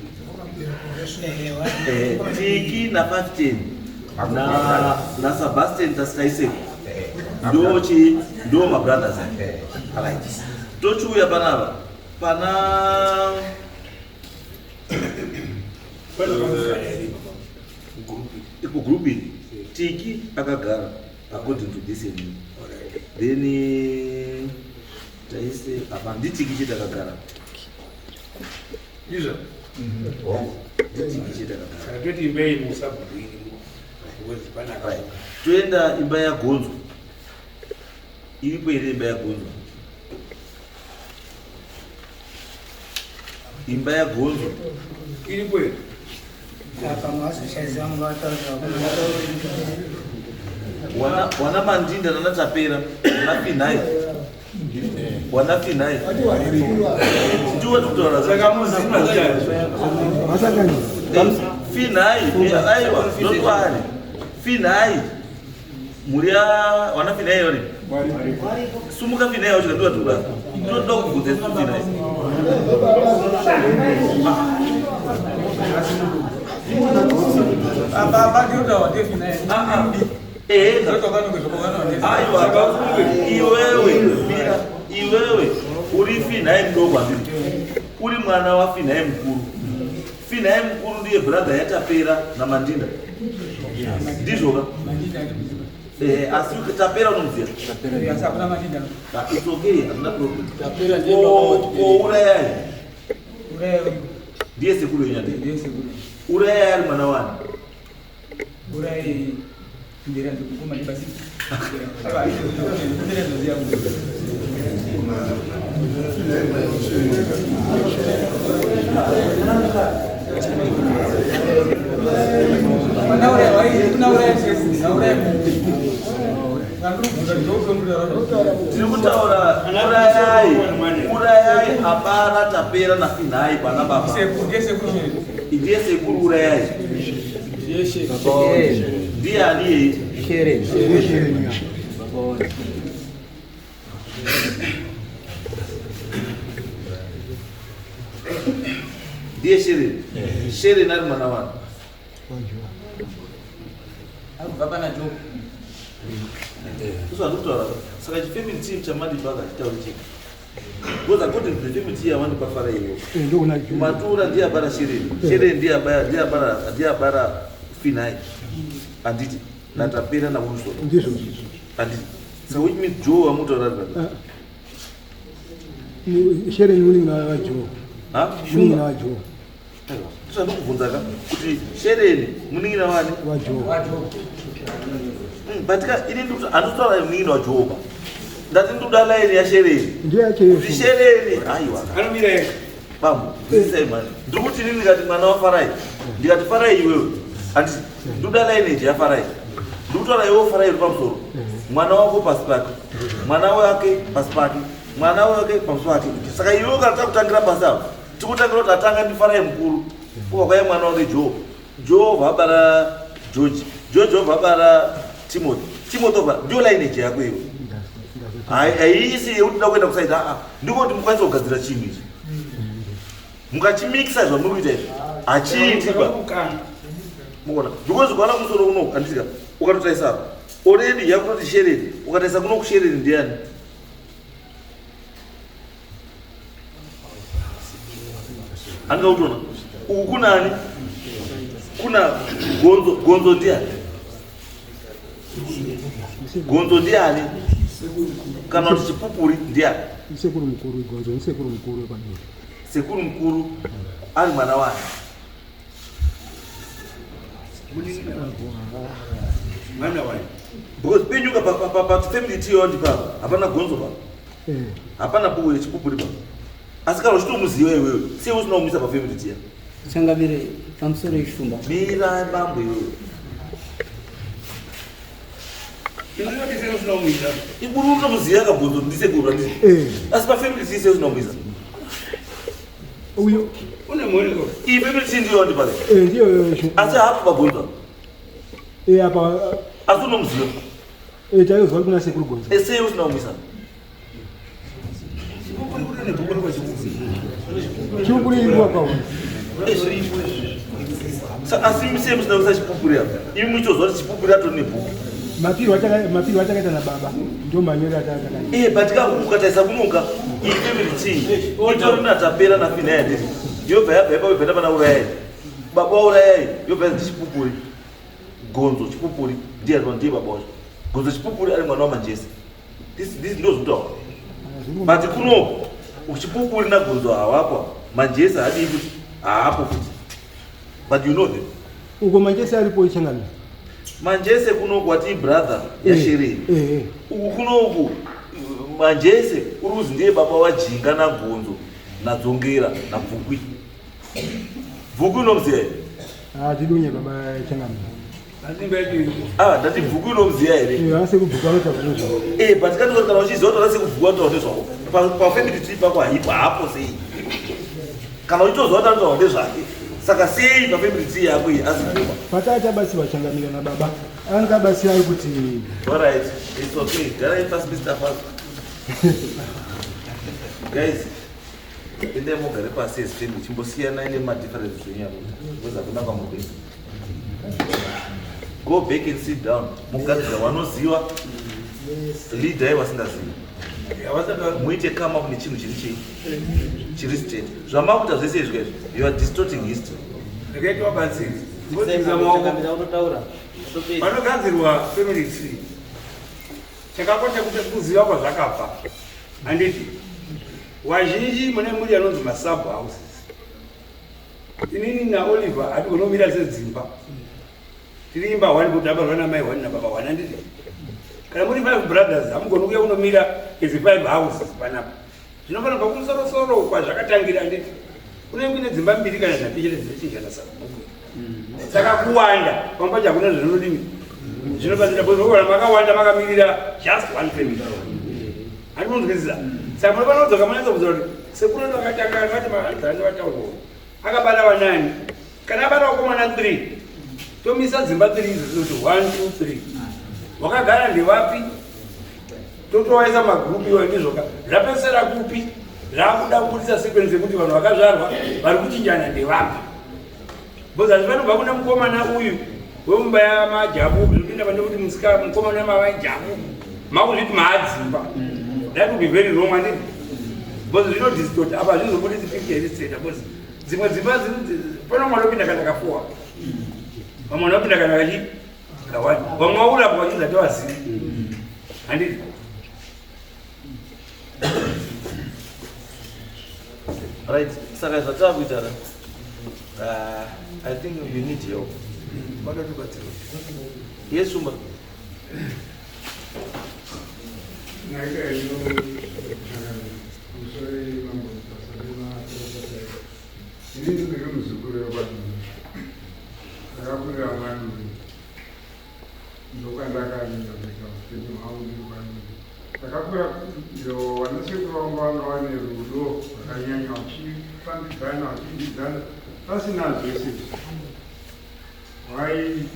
Tiki na 15 na Sebastian Tastaiseko ndo chi ndo mabrothers. Alright. Tochiuya panapa pana Pane vakamugara here? Kugroup iri Tiki akagara according to this and then taise apa ndiTiki chete akagara. Ndizvo. Nditiki chete akagara. Saka toti imba iyi musabhuku irimo because pane Right. akamuka. Toenda imba yaGonzo, iripo here imba yaGonzo? Imba yaGonzo. Iripo here? Apa mwazoshaisa mungataura. Wana Mandinda nana Tapera, wana Finhai, wana Finhai ndiwo tikutaura. Saka muziva. Vasanganisa. Finhai, aiwa, ndotwari Finhai, mhuri ya wana Finhai ori sumuka. Finhai wacho kandiwa tikura, tinoda kubvunza isu Finhai. Ah, ah. Aiwa, iwewe mira. Iwewe uri Finhai mudoko handiti? Uri mwana waFinhai mukuru. Finhai mukuru ndiye brother yaTapera naMandinda. Ndizvo ka? Eh, asi Tapera unomuziva? Ah, it's okay, hamuna problem. Tapera ndiye baba wa Ko Urayai? Ndiye sekuru wenyu handiti? Urayai ari mwana wani? Tiri kutaura Urayai, Urayai abara Tapera naFinhai pana baba. Ndiye sekuru Urayai. Ndiye ani iyeye? Ndiye Shereni. Shereni ari mwana wani? Arikubva pana Job. Ndizvo zvandikutaura. Saka chifamily team chamandipa akachitauri chega. Because according to the family team yamandipa fara iyoyo. Ndokuna Joe. Matura ndiye abara Shereni. Shereni ndiye abara ndiye abara ndiye abara Finhai. Handiti naTapera naWilson. Ndizvo. Handiti. So which means Joe wamutaura ari pano. Shereni munin'ina waJoe. Ha? Munin'ina waJoe. Aiwa. Ndizvo zvandikubvunza ka kuti Shereni munin'ina wani? WaJoe. But ka ini ndikuti handikutaura munin'ina waJoe ba. Ndati ndikuda line yaShereni. Ndiye yacho Kuti Shereni aiwa. Anomira ega. Bambo, zvisai mani. Ndikuti inini ndikati mwana waFarai, ndikati Farai iwewe, handiti ndoda lineage yaFarai. Ndikutaura iwewe Farai uri pamusoro, mwana wako pasi pake, mwana wake pasi pake, mwana wake pamusoro pake. Saka iwewe kana takutangira pasi apa, tikutangira kuti atanga ndiFarai mukuru, kubva kwaiye mwana wake Joe. Joe vabara George, George vabara Timothy, Timothy obva ndiyo lineage yako iwe. Haiisi yekuti nda kuenda kusaidi, aa, ndiko kuti mukwanise kugadzira chinhu ichi. Mukachimixa zvamuri kuita izvi hachiiti ba. Muona, because ukaona musoro uno handisika ukatotarisa apa already yakutoti Shereni, ukatarisa kuno kuShereni ndiani? Handika kutoona uku kunani? Kuna Gonzo. Gonzo ndiani? Gonzo ndiani? Kana kuti Chipupuri ndiani? Sekuru mukuru Gonzo, ndisekuru mukuru wepaduri. Sekuru mukuru ari mwana wani? Mwana wani? Because penyuka pafamily tree yawandi papa hapana Gonzo pa. Hapana buwe yeChipupuri pa. Asi kana uchitomuziva iwewe, sei usina kumisa pafamily tree? Changamire, pamusoro yeChifumba. Mira bambo iwewe. Inoti sei usina kumisa? Iburu unotomuziva kaGonzo ndisekuru handiti? Asi pafamily tree sei usina kumisa? Uyo Une muoneko. Iyi family tree ndiyo yawandi pale. Ndiyo. Asi hapo paGonzo. Apa Asi unomuziva. Taizwa kuna sekuru Gonzo. Sei usina kumisa? Chipupuri kuri nebhuku rekwaChipupuri. Chipupuri iri kwa Asi sei musina kuisa Chipupuri apa? Imi muchitozwa kuti Chipupuri atori nebhuku. Mapiro atakaita nababa ndo manyoro atakaita. But ka ukatarisa kunoka iyi family tree itori naTapera naFinhai handiti? Yobva yabva ipapo yobva pana Urayai. Baba waUrayai yobva yanzi Chipupuri. Gonzo Chipupuri ndiye ndiye baba wacho. Gonzo Chipupuri ari mwana waManjesi. This ndo zvinotaura. But kuno Chipupuri naGonzo havapo. Manjesi haadii kuti haapo futi. But you know them. Uko Manjesi aripo, ichangamira. Manjese kunoku wati brother yaShereni. Uku kunoku Manjese uri kuzi ndiye baba waJinga naGonzo naDzongera naBvukwi. Bvukwi unomuziva here? Tidunye baba changamira. Ah, ndati Bvukwi unomuziva here? Asi kubvuka anotaura nezvavo. But kana uchiziva kuti asekubvukwa anotaura nezvavo pafamily tree pako haipo, haapo sei? Kana uchitoziva kuti anotaura nezvake, saka sei pafamily tree yako iyi asikupa? Patati abatsirwa changamira nababa, anga abatsirai kuti Alright, it's okay. Garai pasi, Mr. Fast. Guys, endai mugare pasi as family, chimbosiyanai nemadifferences zvenyu apo. Because hakuna kwamuri. Go back and sit down. Mugadzira wanoziva, leader wasingazivi. Muite come up nechinhu chiri chii chiri straight. Zvamakuita zvese izvi izvi, you are distorting history. Ndakaitwa batsiri. Ngodzidza maoko. Panogadzirwa family tree. Chakakosha kuti kuziva kwazvakabva. Handiti wazhinji mune muri anonzi masub houses. Inini naOliver hatigonomira sedzimba. Tiri imba one kuti abarwa namai one nababa one handiti? Kana muri five brothers hamugoni kuya kunomira as five houses panapa. Zvinofanira kubva kumusorosoro kwazvakatangira handiti? Kunenge kuine dzimba mbiri kana nhatu chete dzinochinjana sabhuku. Saka kuwanda pamwe pacho hakuna zvinodini zvinobatsira because unoona makawanda makamirira just one family. Handimunzwisisa. Saka munofanira kudzoka munatsa kuziva kuti sekuru vakatanga vati mahanzani vataurwa akabara vanani kana abara vakomana 3 tomisa dzimba 3 idzo dzinoti 1 2 3 wakagara ndevapi totowaisa magrupu iwayo ndizvoka zvapesera kupi zvakuda kubudisa sequence yekuti vanhu vakazvarwa vari kuchinjana ndevapi because hazvifanirwa kuna mukomana uyu wemumba yamajabu zvopinda pane kuti musika mukomana mavajabu makuzviti maadzimba that would be very wrong anditi because zvinodistort apa hazvizobudisi picture iri straight because dzimwe dzimba pano mwana opinda kana kafowa vamwe vanopinda kana kachi kawani vamwe vaurapwa vachinzi hativazivi handiti Right, saka zvatakuita ka I think you need help. Vakatibatsira. Yes, Shumba. Inini ndiri muzukuru wekwadini ndakakurira mwadini ndokwandakanyanyika upenyu hwangu ndiri kwadini ndakakura yo vanasekuru vangu vanga vane rudo rwakanyanya vachifambidzana vachidyidzana pasina zvese izvi vai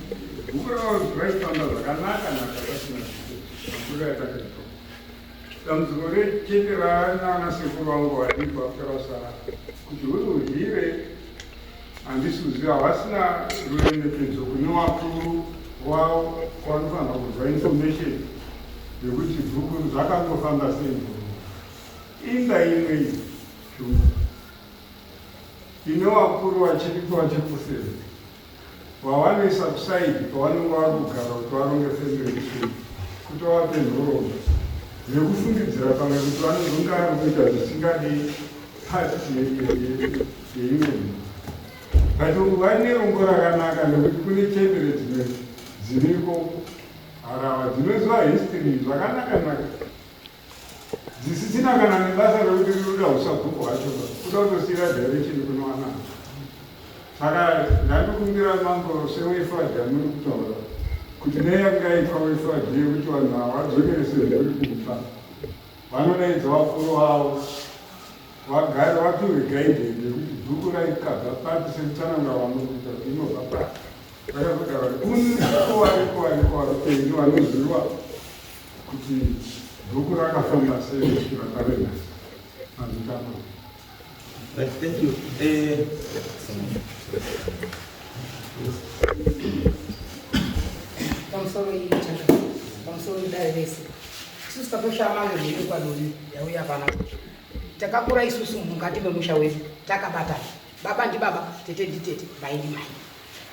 bhuku ravo raifamba zvakanaka naka pasina zvese makuru atakaitwa Dambudziko rechete raana sekuru vangu vadiki vakarasara kuti huri udyire handisi kuziva havasina ruremekedzo kune vakuru wavo kwavanofanira kunzwa information yekuti bhuku zvakangofamba sei imba imwe iyi shumba ine vakuru vachiripo vachiri kufema Vawanoisa kusaidi pavanenge vari kugara kuti varonge family tree kuti vavape nhoroondo nekufungidzira pamwe kuti vanozonge ari kuita zvisingadi part yeimwe mhuri but vane rombo rakanaka nekuti kune chembere dzimwe dziriko harahwa dzinoziva history zvakanaka naka dzisisina kana nebasa rekuti rinoda usabhuku hwacho kuda kutosiira direction kune wanana saka ndandikumbira mambo sewefad amuri kutaura kuti nei yangaitwa wefad yekuti vanhu ava vadzokere sezviri kufa vanodaidza vakuru vavo vagare vapiwe guidance yekuti bhuku raikabva papi sekutsanangura vamuri kuita kuti inobva papi vakazogara kune variko variko varupenyu vanoziva kuti bhuku rakafamba sei kusvikira pave nhasi mazitama. Right, thank you. Eh, pamusoro iyi chaka pamusoro dare rese isusu tatoshama ngemhuri kwadoni yauya panapa takakura isusu mukati memusha wedu takabatana baba ndibaba tete nditete mai ndimai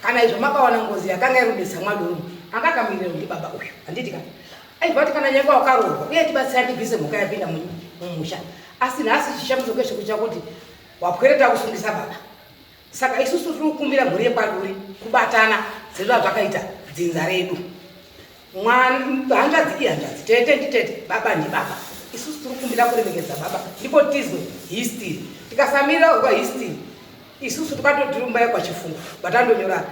kana izvo makawana ngozi yakanga irumisa mwadoro anga akamirira ndi baba uyu handiti ka aibva kuti kana nyange wakaroorwa uye tibatsira tibvise mhuka yapinda mumusha asi nhasi chishamiso kwesvekucha kuti wapwereta kusungisa baba saka isusu tinokumbira mhuri yekwaduri kubatana sezvazvakaita dzinza redu hanzvadzi ihanzvadzi tete nditete baba ndibaba isusu tiri kumbira kuremekedza baba ndipo tizwe history tikasamirira kwa history isusu tukatotirumba yekwachifungu batandonyora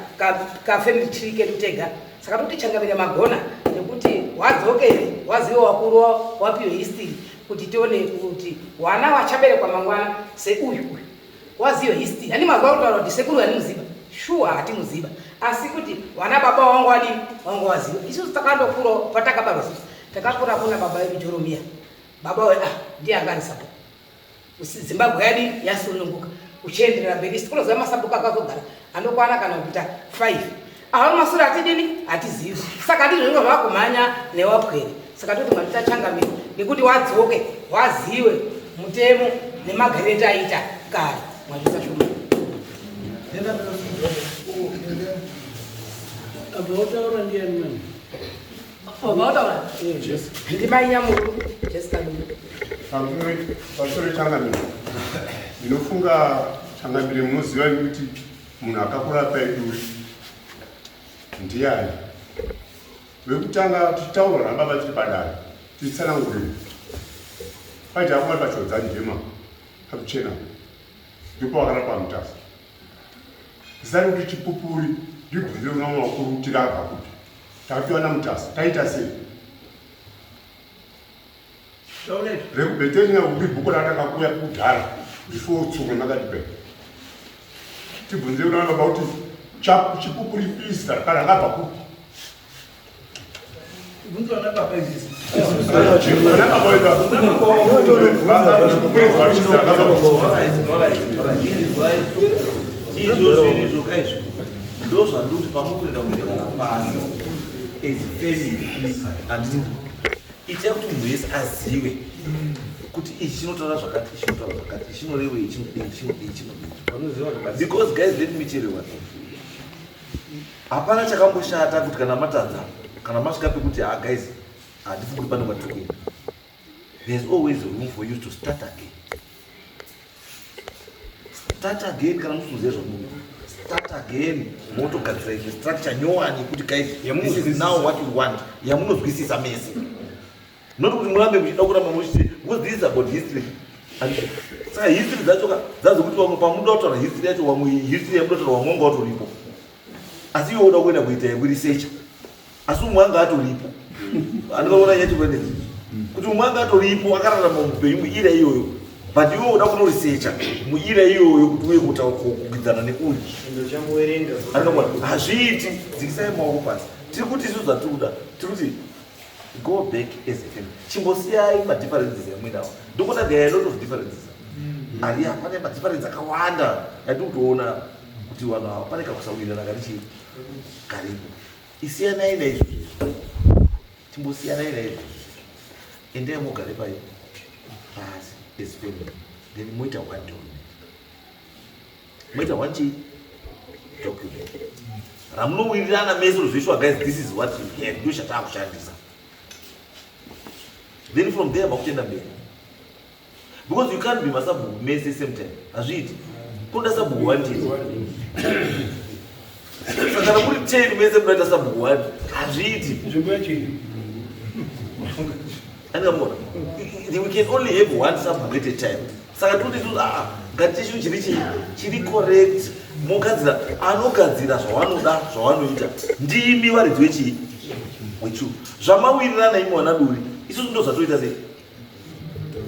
kafamily tree kedu tega saka toti changamire magona nekuti wadzokere wazive wakuru wapiwe history kuti tione kuti wana wachaberekwa mangwana seuyu uyu waziva history ani mazuva kutaura kuti sekuru vanimuziva shuwa hatimuziva asi kuti vana baba wangu wadini wangu waziva isusu takandokura patakabarwa isusu takakura kuna baba vedu joromiya baba we ah ndiye anga ari sabhuku zimbabwe yadi yasununguka uchienderera mberi isi kunoziva masabhuku akazogara anokwana kana kuita five ava masure hatidini hatizivi saka ndizvo zvinenge zvavakumhanya newapwere saka toti mwari tachangamira nekuti wadzoke waziwe mutemo nemagariro etaiita kare. Mwazvisa Shumba. Abva wataura ndiani mani? Abva wataura? Ndimai Nyamuru, Jessica Lulu. Pamusoro changamire, ndinofunga changamire munoziva kuti munhu akakurapai duri ndiani. Vekutanga tichitaura nababa tiri padare tichitsanangurira paiti akumari pachodza njema pakuchena ndipo vakarapa Mutasa. Zita rekuti chipupuri ndibvunzire kuna vakuru kuti rabva kupi. Takapiwa naMutasa taita sei? RekuBetania uri bhuku ratakakuya kudhara before tsumwe makatipe. Tibvunze kuna baba kuti chipupuri pisa kana rabva kupi? Bvunza vana baba izvizvi. Vana baba vedu ava. Chipupuri pisa rakabva kupi? Izvo zvinhu kaizvo ndozvandikuti pamukuenda kugara pasi as family, handiti? Itai kuti munhu wese azive kuti ichi chinotaura zvakati, ichi chinotaura zvakati, ichi chinorevei, ichi chinodii, ichi chinodii, ichi chinodii. Because guys, let me tell you one thing. Hapana chakamboshata kuti kana matadza, kana masvika pekuti, ah guys, handifungi kuti pane kwatiri kuenda, there's always room for you to start again. Start again. Kana musingazive zvamunoda, start again, motogadzira imwe structure nyowani kuti guys, this is now what you want, yamunozwisisa mese, not kuti murambe muchida kuramba muchiti, because this is about history. Saka history dzacho ka dzazokuti vamwe pamuda kutaura history yacho, vamwe history yamuda kutaura, vamwe wanga watoripo, asi iwe uda kuenda kuita yekuresearcha, asi umwe anga atoripo. Andikaona yacho kwene kuti umwe anga atoripo akararama mupenyu muira iyoyo, but iwe uda kunoresearcha muira iyoyo kuti uye kugwidzana neuyu. Andikaona hazviiti. Dzikisai maoko pasi. Tiri kuti isu zvatiri kuda, tiri kuti go back as a family, chimbosiyai madifferences amuinawo. Ndikuona there are a lot of differences ari apa, pane madifference akawanda yatiri kutoona kuti vanhu ava pane kakusawirirana kari chii karipo. Isiyanai naizvozvo, chimbosiyanai naizvozvo, endai mugare pai pasi as family, then moita one document, moita one chii document ramunowirirana mese zvishwa. Guys, this is what you have, ndo chataakushandisa. Then from there makutoenda mberi, because you can't be masabhuku mese same time, hazviiti. Kunoda sabhuku one chete. Saka kana muri 10 mese munoita sabhuku one, hazviiti. Nzvimbo yacho iri. Andikamuona we can only have one sabhuku at a time. Saka toti isusu, aa, ngati chinhu chiri chii chiri correct, mogadzira anogadzira zvawanoda, zvawanoita ndimi varidzi wechii wechu zvamawirirana imi wana duri. Isusu ndo zvatoita sei,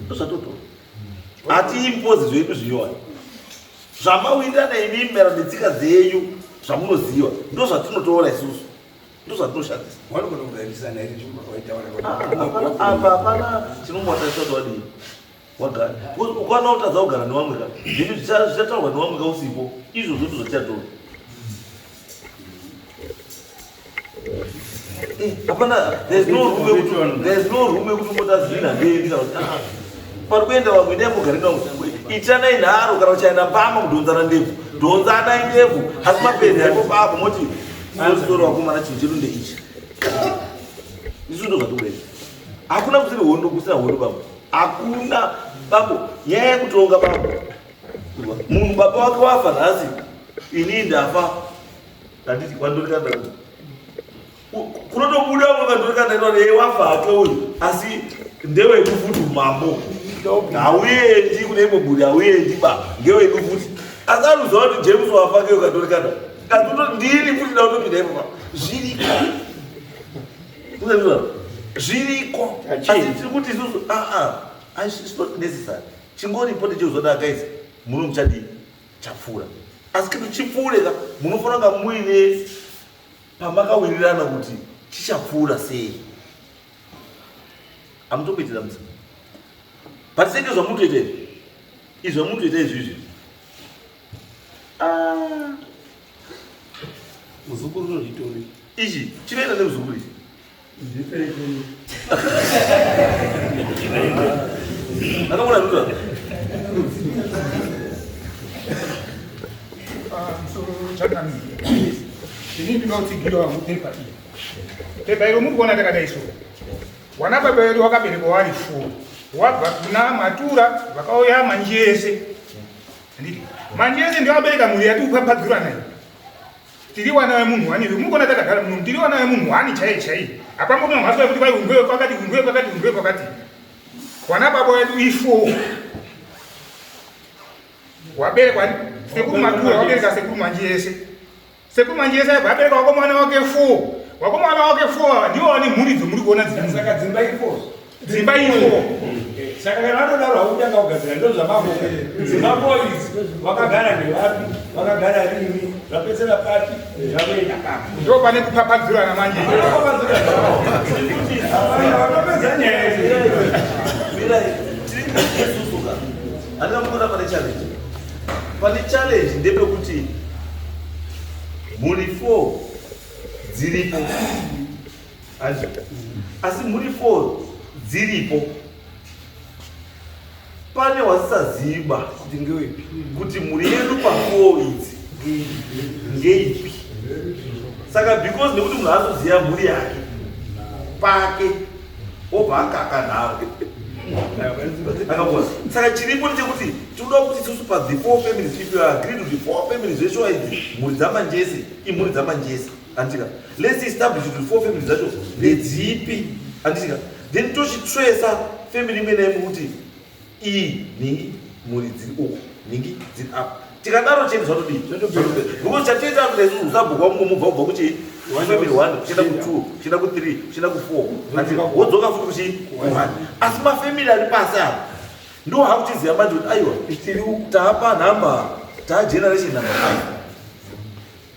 ndo zvatotora, hatiimpozi zvedu zvinyowani. Zvamawirirana imi mera netsika dzenyu zvamunoziva, ndo zvatinotora isusu, ndo zvatinoshandisa. Vanogona kugarisana here waitaura? Apa hapana chinombotarisa kuti wadii wagara. Ukaona utadza kugara nevamwe ka, zvinhu zvichataurwa nevamwe ka usipo, izvozvo ndo zvatichatora. Hapana, there's no room yekuti umboti azvina ndeendi kana kuti ah, pari kuenda vamwe, endai mugare nevamwe. Itanai nharo, kana uchaenda mbama kudhonzana ndebvu, dhonzanai ndebvu, asi mapedza ipo papo moti soro vakomana, chinhu chedu ndeichi. Isu ndo zvatikuenda. Hakuna kusiri hondo, kusina hondo babo, hakuna babo. Nyaya yekutonga babo, munhu baba wake wafa nhasi, inii ndafa, handiti? Kwandorikanda kunotobuda umwe kandorikanda ine wafa hake uyu, asi ndewedu futi. Umambo hauendi kune imwe buri, hauendi ba, ngewedu futi. Asi anoziva kuti James wafa keyo kandorikanda, asi ndini futi ndautopinda ipopa. Zviriko, zviriko, asi tiri kuti isusu, aa, it's not necessary. Chingoripo ndechekuzoda, guys, muno muchadii chapfuura, asi kuti chipfuure ka, munofanira kunga muine pamakawirirana kuti chichapfuura sei. Hamutomboiti dambudziko, but senge zvamutoita izvi, izvi zvamutoita izvi izvi. Ah. Muzukuru unozvitori. Ichi chinoenda nemuzukuru ichi. Akamona ruta. Ini ndinotsigira wangu pepa iyi. Pepa iro muri kuona takadai so. Wana baba vedu wakaberekwa wari four. Wabva kuna Matura vakauya Manjese. Handiti? Manjese ndiwo abereka mhuri yati kupapadzura nayo. Tiri wana wemunhu wani, muri kuona takagara muno, tiri wana wemunhu wani chaiye chaiye. Hapangona mhaswa yekuti kwai ungwe kwakati, ungwe kwakati, ungwe kwakati. Wana baba wedu ifo. Waberekwa sekuru Matura, wabereka sekuru Manjese. Sekuru Manjese aibva abereka wakomana wake 4. Wakomana wake 4 ava ndivo vane mhuri dzomuri kuona dziri. Saka dzimba ifo. Dzimba ifo. Saka kana vanodaro hautanga kugadzira ndo zvamako. Dzimba four idzi wakagara nevapi, wakagara rini, zvapedzera papi, zvakuenda papi. Ndo pane kupapadzurana manje. Hapana nyaya idzi. Mirai, tiri isusu ka. Handina kuona pane challenge. Pane challenge ndepekuti mhuri 4 dziripo. Asi mhuri 4 dziripo. Pane wasisaziva kuti mhuri yedu pa 4 idzi ngeipi. Saka because nekuti munhu azoziva mhuri yake pake obva akaka nharo. Akabona. Saka chiripo ndechekuti tinoda kuti isusu pa the four families, if you agree to the four families zveshuwa idzi mhuri dzaManjese imhuri dzaManjese. Andika. Let's establish kuti four families dzacho ndedzipi. Andika. Then tochitracer family imwe naimwe kuti iyi nhingi mhuri dziri uku, nhingi dziri apa. Tikadaro chete zvatodii? Because chatoita kuti isusu usabhuku wangu mubva kubva kuchi family 1 kuchienda ku 2 kuchienda ku 3 kuchienda ku 4 andika wodzoka futi kuchi 1. Asi mafamily ari pasi apa ndo hakuchiziva manje kuti aiwa tapa number ta generation number 5.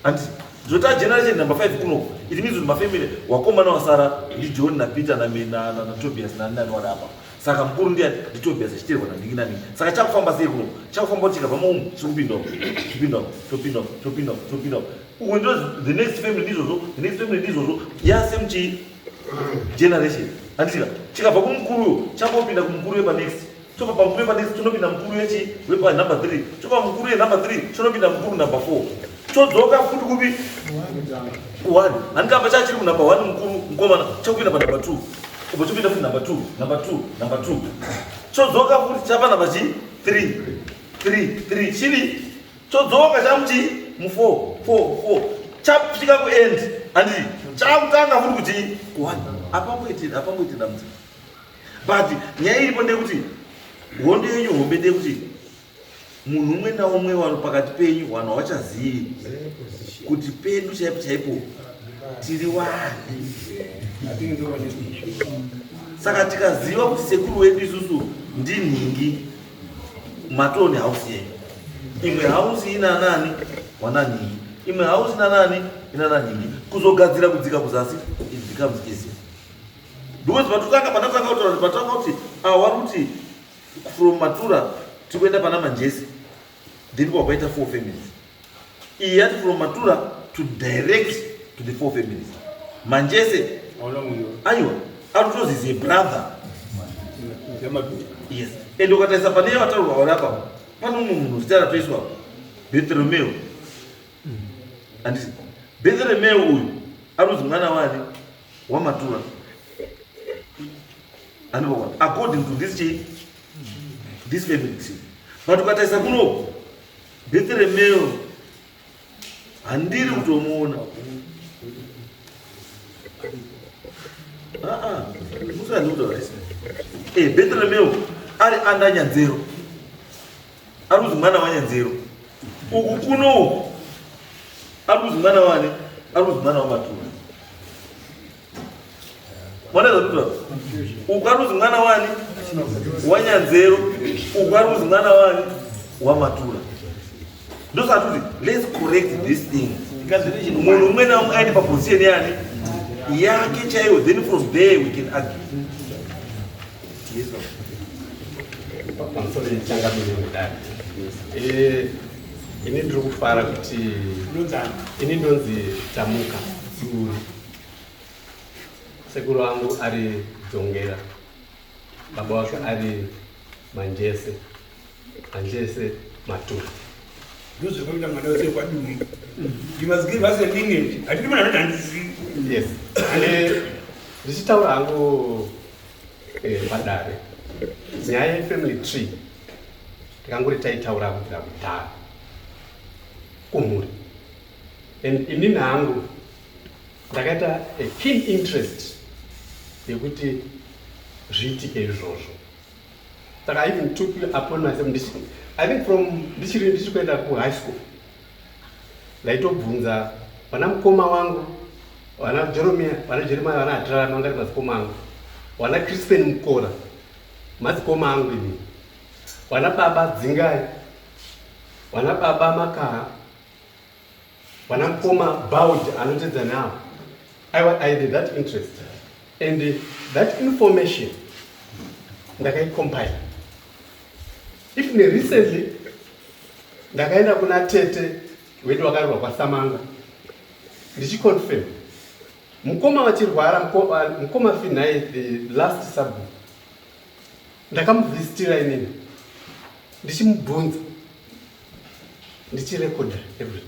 Andi zvota generation number 5 kuno it means kuti mafamily wakomana wasara ndi John na Peter na na na, na Tobias na nani wari apa. Saka mukuru ndiani? Ndi Tobias achiterwa na ndingi nani. Saka chakufamba sei kuno? Chakufamba kuti chikabva mumu chikupinda umu. Chikupinda umu, chopinda umu, chopinda umu, chopinda umu. Uku ndo the next family ndizvozvo, the next family ndizvozvo. Ya same chi generation. Andika chikabva kumukuru chakopinda kumukuru wepa next. Chobva pamukuru wepa next chinopinda mukuru wechi wepa number 3. Chobva mukuru we number 3 chinopinda mukuru number 4. Chodzoka futi kupi? 1. Handikamba chachiri ku number 1 mukuru mukomana chakupinda pa number 2. Ubva chopinda futi number 2, number 2, number 2. Chodzoka futi chapa number chi 3. 3 3 chiri chodzoka chamuchi mu 4 4 4. Chasvika ku end. Handiti chakutanga futi kuti 1. Apamboite apamboite dambudziko. But nyaya iripo ndeyekuti hondo yenyu hombe ndeyekuti munhu umwe naumwe wari pakati penyu vanhu havachazivi kuti pedu chaipo chaipo tiri wani. Saka tikaziva kuti sekuru wedu isusu ndinhingi matoni house yenyu. Imwe house ina nani wananhingi, imwe house ina nani ina nanhingi. Kuzogadzira kudzika kuzasi it becomes easier. Because patotanga panatanga kutaura kuti patanga kuti awa kuti from Matura tikuenda pana Manjesi then kwakuita four families. Iyi yati from Matura to direct to the four families. Manjese aiwa ari kutozi is a brother. Yes. And ukatarisa pane vataurwa vari apa pane umwe munhu zita ratoiswa Bartholomew. Handiti Bartholomew uyu ari kuzi mwana wani waMatura. Andibona according to this chi this family tree. But ukatarisa kuno Bartholomew handiri kutomuona. Ah ah, musandi kutaura. Bartholomew ari under Nyanzero. Ari kuzi mwana waNyanzero. Uku kuno uku ari kuzi mwana wani? Ari kuzi mwana waMatura. Mwana zvakutora. Uku ari kuzi mwana wani? WaNyanzero. Uku ari kuzi mwana wani? WaMatura. Ndosaka kuti let's correct this thing. Munhu umwe naumwe aende paposition yani yake chaiyo, then from there we can argue. Yes, sir. Pamusoro changamire mudare. Ini ndiri kufara kuti ini ndonzi Tamuka Tsuri. Sekuru vangu ari Dzongera. Baba wake ari Manjese. Manjese Matura. Ndozvakaita mwana wese kwaduri. You must give us a lineage. Hatidi mwana anoti handizivi. Yes. Ndichitaura hangu padare. Nyaya yefamily tree tikangori taitaura kubvira kudhara kumhuri. And inini hangu ndakaita a keen interest yekuti zviitike izvozvo. Saka I even took it upon myself ndichi, I think from ndichiri ndichiri kuenda kuhigh school ndaitobvunza vana mukoma wangu vana Jeremia vana Jeremiah vana Hatirarami vanga vari madzikoma angu, vana Crispin Mukora madzikoma angu ini, vana baba Dzingai, vana baba Makaha, vana mukoma Baud anotedza nawo. I had that interest and that information ndakaicompile. Even recently ndakaenda kuna tete wedu wakarwa kwaSamanga ndichiconfirm mukoma vachirwara, mukoma Finhai, the last sub, ndakamuvhizitira inini ndichimubvunza ndichirekodha everything.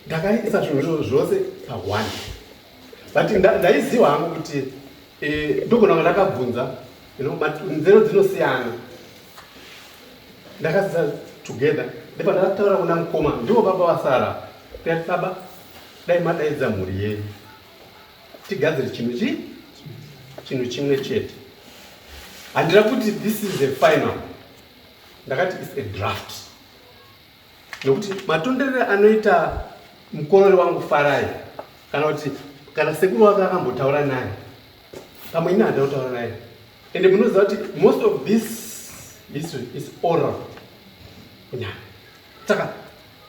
Ndakaisa zvinhu zvose pa1, but ndaiziva hangu kuti ndogona kunge ndakabvunza, nzero dzinosiyana. Ndakazisa together, ndipo ndakataura kuna mukoma, ndivo baba vasara, ndikati, baba, dai madaidza mhuri yenyu tigadzire chinhu chi chinhu chimwe chete. Handira kuti this is a final, ndakati is a draft, nokuti matonderere anoita mukorori wangu Farai, kana kuti kana sekuru wake akambotaura naye pamwe, ini handina kutaura naye. Ende munoziva kuti most of this history is oral kunyanya, saka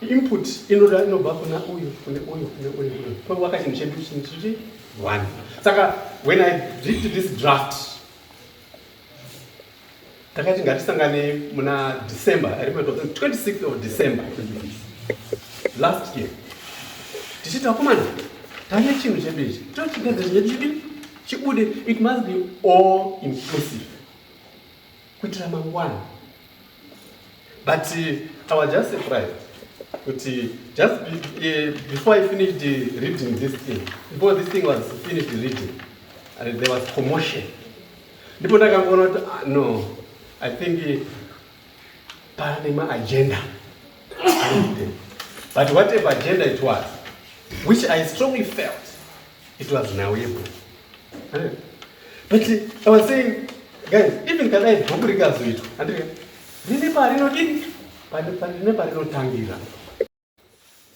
input inoda inobva kuna uyu, kune uyu, kune uyu, kune uyu, kwevaka chinhu chedu, chinhu chiri one. Saka when I did this draft, takati ngatisangane muna December. I remember it was 26th of December last year, tichiti, vakomana, tane chinhu chedu ichi, tochigadzira chinhu chedu chidi chibude. It must be all inclusive kuitira mangwana. But I was just surprised kuti just before I finished reading this thing, before this thing was finished reading, there was commotion. Ndipo ndakangoona kuti no, I think pane maagenda ari. But whatever agenda it was, which I strongly felt it was nawepo, but I was saying, guys, even kana ibhuku rikazoitwa, andika rine parinodini, rine parinotangira.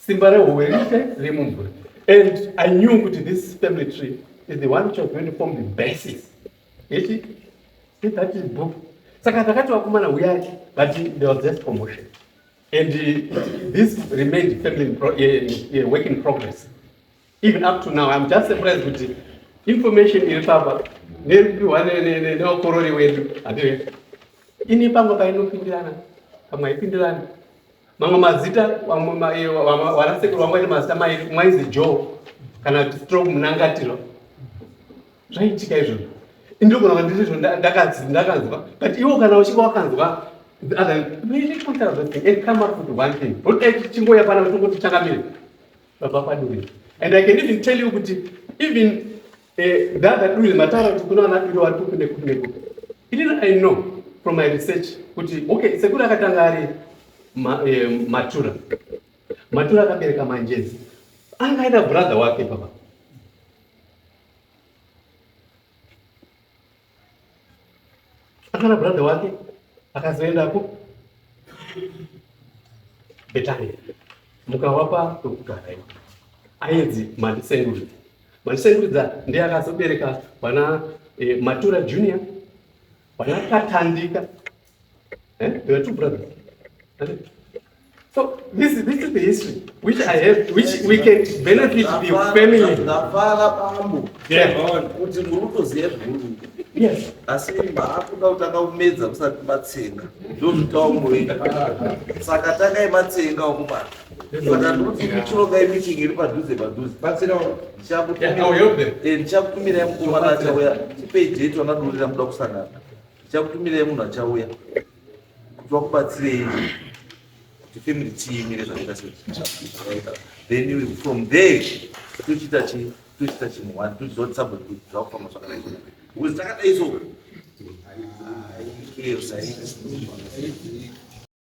Simba rehove riite remumvura. And I knew kuti this family tree is the one which was going to form the basis yechi that is book. Saka takati, vakomana, uyai, but there was just commotion and this remained family in work in progress even up to now. I'm just surprised kuti information iri papa nerikupiwa nevakorori wedu, handire ini pamwe painopindirana, pamwe haipindirani. Mamwe mazita, vanasekuru vangu vaine mazita mairi, umwe ainzi Joe kana kuti stroke Munangatiro. Zvaiitika izvozvo, indogona kuva ndizvo ndakanzwa, but iwo kana uchinge wakanzwa the other, we reconcile those things and come up with one thing. Dai tichingoya pana tongoti changamire baba kwaduri. And I can even tell you kuti even the other duri mataura kuti kuna vana duri vari kupi nekupi nekupi, inini I know from my research kuti okay, sekuru akatanga ari Matura. Matura akabereka Manjezi, anga aina brother wake baba akana brother wake akazoenda ku Betania, mukawapa kwekugara iwo, ainzi Mandisengurudza. Mandisengurudza ndiye akazobereka vana Matura Junior, vana Katandika. There were two brothers. So this is the history which I have, which we can benefit the family. Ndafara bambo kuti muri kutoziva zviri. Asi maakuda kutanga kumedza musati matsenga, ndozvitaumuita. Saka tangai matsenga wakumana. Saka ndikuti tichirongai meeting iri padhuze padhuze. Ndichakutumirai mukomana achauya. Tipei date vanadurira muda kusangana. Ndichakutumirai munhu achauya kuti vakubatsirei kuti family tiimire zvakaita sei. Then from there tochiita chii? Tochiita chinhu one tochiziva kuti sabhuku kuti zvakufamba zvakanaka. Because takadai so.